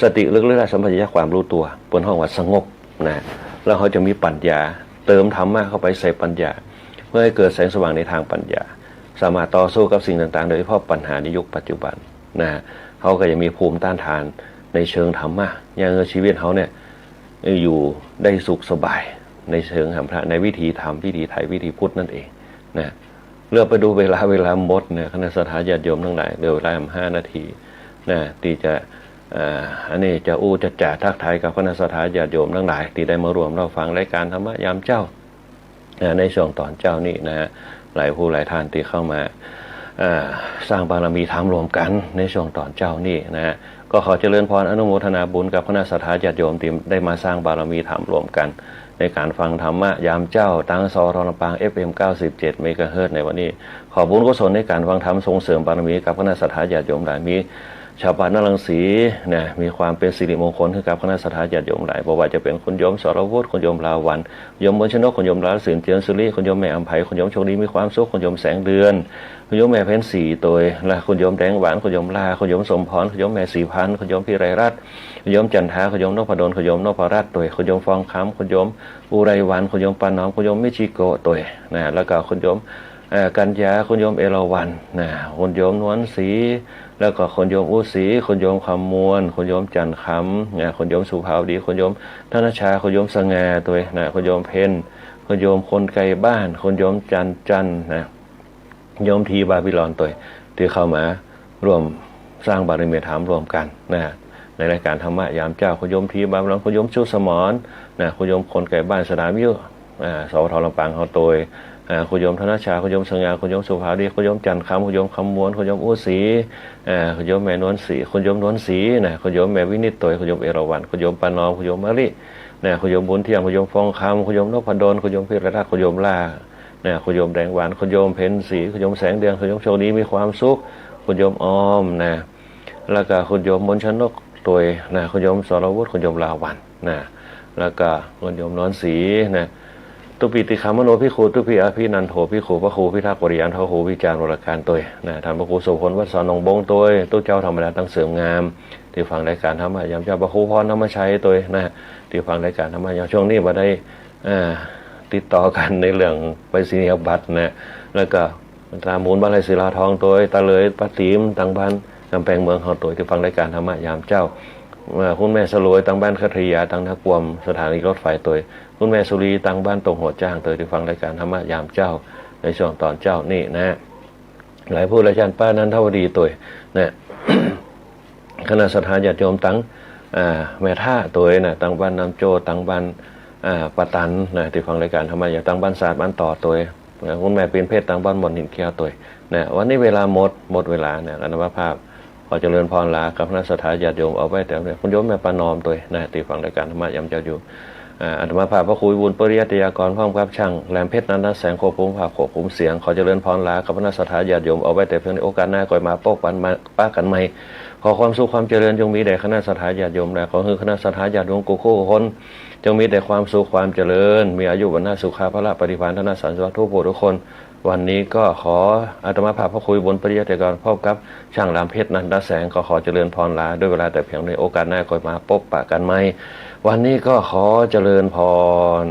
สติระลึกได้สัมปชัญญะความรู้ตั๋ว เปิ้นฮ้องว่าสงบ นะ แล้วเฮาจะมีปัญญา เติมธรรมะเข้าไปใส่ปัญญา เพื่อหื้อเกิดแสงสว่างในตางปัญญา สามารถต่อสู้กับสิ่งต่างๆ โดยเฉพาะปัญหาในยุคปัจจุบัน นะ เฮาก็จะมีภูมิต้านทานในเชิงธรรมะ อย่างชีวิตเฮาเนี่ย อยู่ได้สุขสบายในเชิงธรรมะ ในวิถีธรรม วิถีไทย วิถีพุทธนั่นเอง นะ เหลือไปดูเวลา เวลาหมดเนี่ย คณะศรัทธาญาติโยมตังหลาย เหลือเวลาห้านาที นะ ตี้จะ เอ่อ อันนี้จะอู้จะจ๋าทักทายกับคณะศรัทธาญาติโยมตังหลาย ตี้ได้มาร่วมเล่าฟังรายก๋านธรรมะยามเจ๊า นะ ในช่วงต๋อนเจ๊านี้นะฮะ หลายผู้หลายต้านตี้เข้ามา เอ่อ สร้างบารมีธรรมร่วมกั๋นในช่วงต๋อนเจ๊านี้นะฮะ ก็ขอเจริญพรอนุโมทนาบุญกับคณะศรัทธาญาติโยมตี้ได้มาสร้างบารมีธรรมร่วมกั๋น ในก๋านฟังธรรมะยามเจ๊า ตาง สวท ลำปาง เอฟเอ็ม เก้าสิบเจ็ด เมกะเฮิรตซ์ ในวันนี้ ขอบุญกุศลในก๋านฟังธรรมส่งเสริมบารมีกับคณะศรัทธาญาติโยมหลาย มีชาวบ้านนารังสีนะ มีความเป๋นสิริมงคลหื้อกับคณะศรัทธาญาติโยมหลาย บ่ว่าจะเป๋นคุณโยมสรวุฒิ คุณโยมลาวัณ คุณโยมบุญชนก คุณโยมลาสิน เจียรสุริ คุณโยมแม่อำไพ คุณโยมโชคดีมีความสุข คุณโยมแสงเดือน คุณโยมแม่เพ็ญศรีตวย และคุณโยมแดงหวาน คุณโยมลา คุณโยมสมพร คุณโยมแม่ศรีพันธ์ คุณโยมพิไลรัตน์ คุณโยมจันทา คุณโยมนพดล คุณโยมนพรัตน์ตวย คุณโยมฟองคำ คุณโยมอุไรวรรณ คุณโยมป้าหนอม คุณโยมมิจิโกะตวยนะ แล้วก็คุณโยม เอ่อ กัญญา คุณโยมเอราวัณนะ คุณโยมนวลศรี แล้วก็คุณโยมอุศรี คุณโยมคำมวล คุณโยมจันทร์คำนะ คุณโยมสุภาวดี คุณโยมธนชา คุณโยมสง่าตวยนะ คุณโยมเพ็ญ คุณโยมคนไกลบ้าน คุณโยมจันจันนะ โยมทีบาบิลอนตวย ตี้เข้ามาร่วมสร้างบารมีธรรมร่วมกั๋นนะ ในรายก๋านธรรมะยามเจ๊า คุณโยมทีบาบิลอน คุณโยมชุสมรนะ คุณโยมคนไกลบ้านสนามวิทยุ อ่า สวท ลำปางเฮาตวย อ่า คุณโยมธนชา คุณโยมสง่า คุณโยมสุภาวดี คุณโยมจันทร์คำ คุณโยมคำมวล คุณโยมอุศรี อ่า คุณโยมแม่นวลศรี คุณโยมนวลศรีนะ คุณโยมแม่วินิจตวย คุณโยมเอราวัณ คุณโยมป้าหนอม คุณโยมมะลินะ คุณโยมบุญเที่ยง คุณโยมฟองคำ คุณโยมนพดล คุณโยมพิไลรัตน์ คุณโยมลา นะ คุณโยมแดงหวาน คุณโยมเพ็ญศรี คุณโยมแสงเดือน คุณโยมโชคดีมีความสุข คุณโยมออมนะ แล้วก็คุณโยมมนชนกตวยนะ คุณโยมสรวุฒิ คุณโยมลาวัณนะ แล้วก็คุณโยมนวลศรีนะ ตุปิติคามโนภิกขุ ตุปิอภินันโทภิกขุ พระครูพิทักษ์วริยันทโหวิจารวรการตวยนะ ต้านพระครูโสภณ วัดสอนหนองบงตวย ตุ๊เจ้าธรรมดาตังเสริมงาม ตี้ฟังรายก๋านธรรมะยามเจ๊า พระครูพรธรรมชัยตวยนะ ตี้ฟังรายก๋านธรรมะยาม ช่วงนี้บ่ได้ อ่า ติดต่อกั๋นในเรื่องไปรษณียบัตรนะ แล้วก็ต๋ามมูลบ้านไร่ศิลาทองตวย ตาเหลยป้าติ๋ม ตางบ้านก๋ำแปงเมืองเฮาตวย ตี้ฟังรายก๋านธรรมะยามเจ๊า อ่า คุณแม่สลวย ตางบ้านคัทยา ตางนากวม สถานีรถไฟตวย คุณแม่สุรี ตางบ้านตงหัวจ้างตวย ตี้ฟังรายก๋านธรรมะยามเจ๊า ในช่วงต๋อนเจ๊านี้นะ หลายผู้หลายต้าน ป้านันทวดีตวยนะ คณะศรัทธาญาติโยมตาง อ่า แม่ท่าตวยนะ ตางบ้านน้ำโจ้ ตางบ้าน อ่า ปะตันนะ ตี้ฟังรายก๋านธรรมะยาม ตางบ้านสาดบ้านต่อตวยนะ คุณแม่ปิ่นเพชร ตางบ้านบ่อนหินเขี้ยวตวยนะ วันนี้เวลาหมด หมดเวลานะ อาตมาภาพขอเจริญพรลากับคณะศรัทธาญาติโยมเอาไว้แต่เพียง คุณโยมแม่ป้าหนอมตวยนะ ตี้ฟังรายก๋านธรรมะยามเจ๊าอยู่ อ่า อาตมาภาพพระครูวิบูลย์ ปริยัตยากร พร้อมกับช่างแหลมเพชร นันทแสง ควบคุมภาพควบคุมเสียง ขอเจริญพรลากับคณะศรัทธาญาติโยมเอาไว้แต่เพียงนี้ โอกาสหน้าก็มาปะกันใหม่ ขอความสุขความเจริญจงมีแด่คณะศรัทธาญาติโยมและขอหื้อคณะศรัทธาญาติโยมกู้ๆคน จงมีแต่ความสุขความเจริญ มีอายุวรรณะสุขะพละปฏิภาณธนสารสวัสดิ์ทุกผู้ทุกคน วันนี้ก็ขออาตมาภาพพระครูวิบูลย์ ปริยัตยากร พร้อมกับช่างแหลมเพชร นันทแสง ก็ขอเจริญพรลาด้วยเวลาแต่เพียงนี้ โอกาสหน้าก็มาปะกันใหม่ วันนี้ก็ขอเจริญพร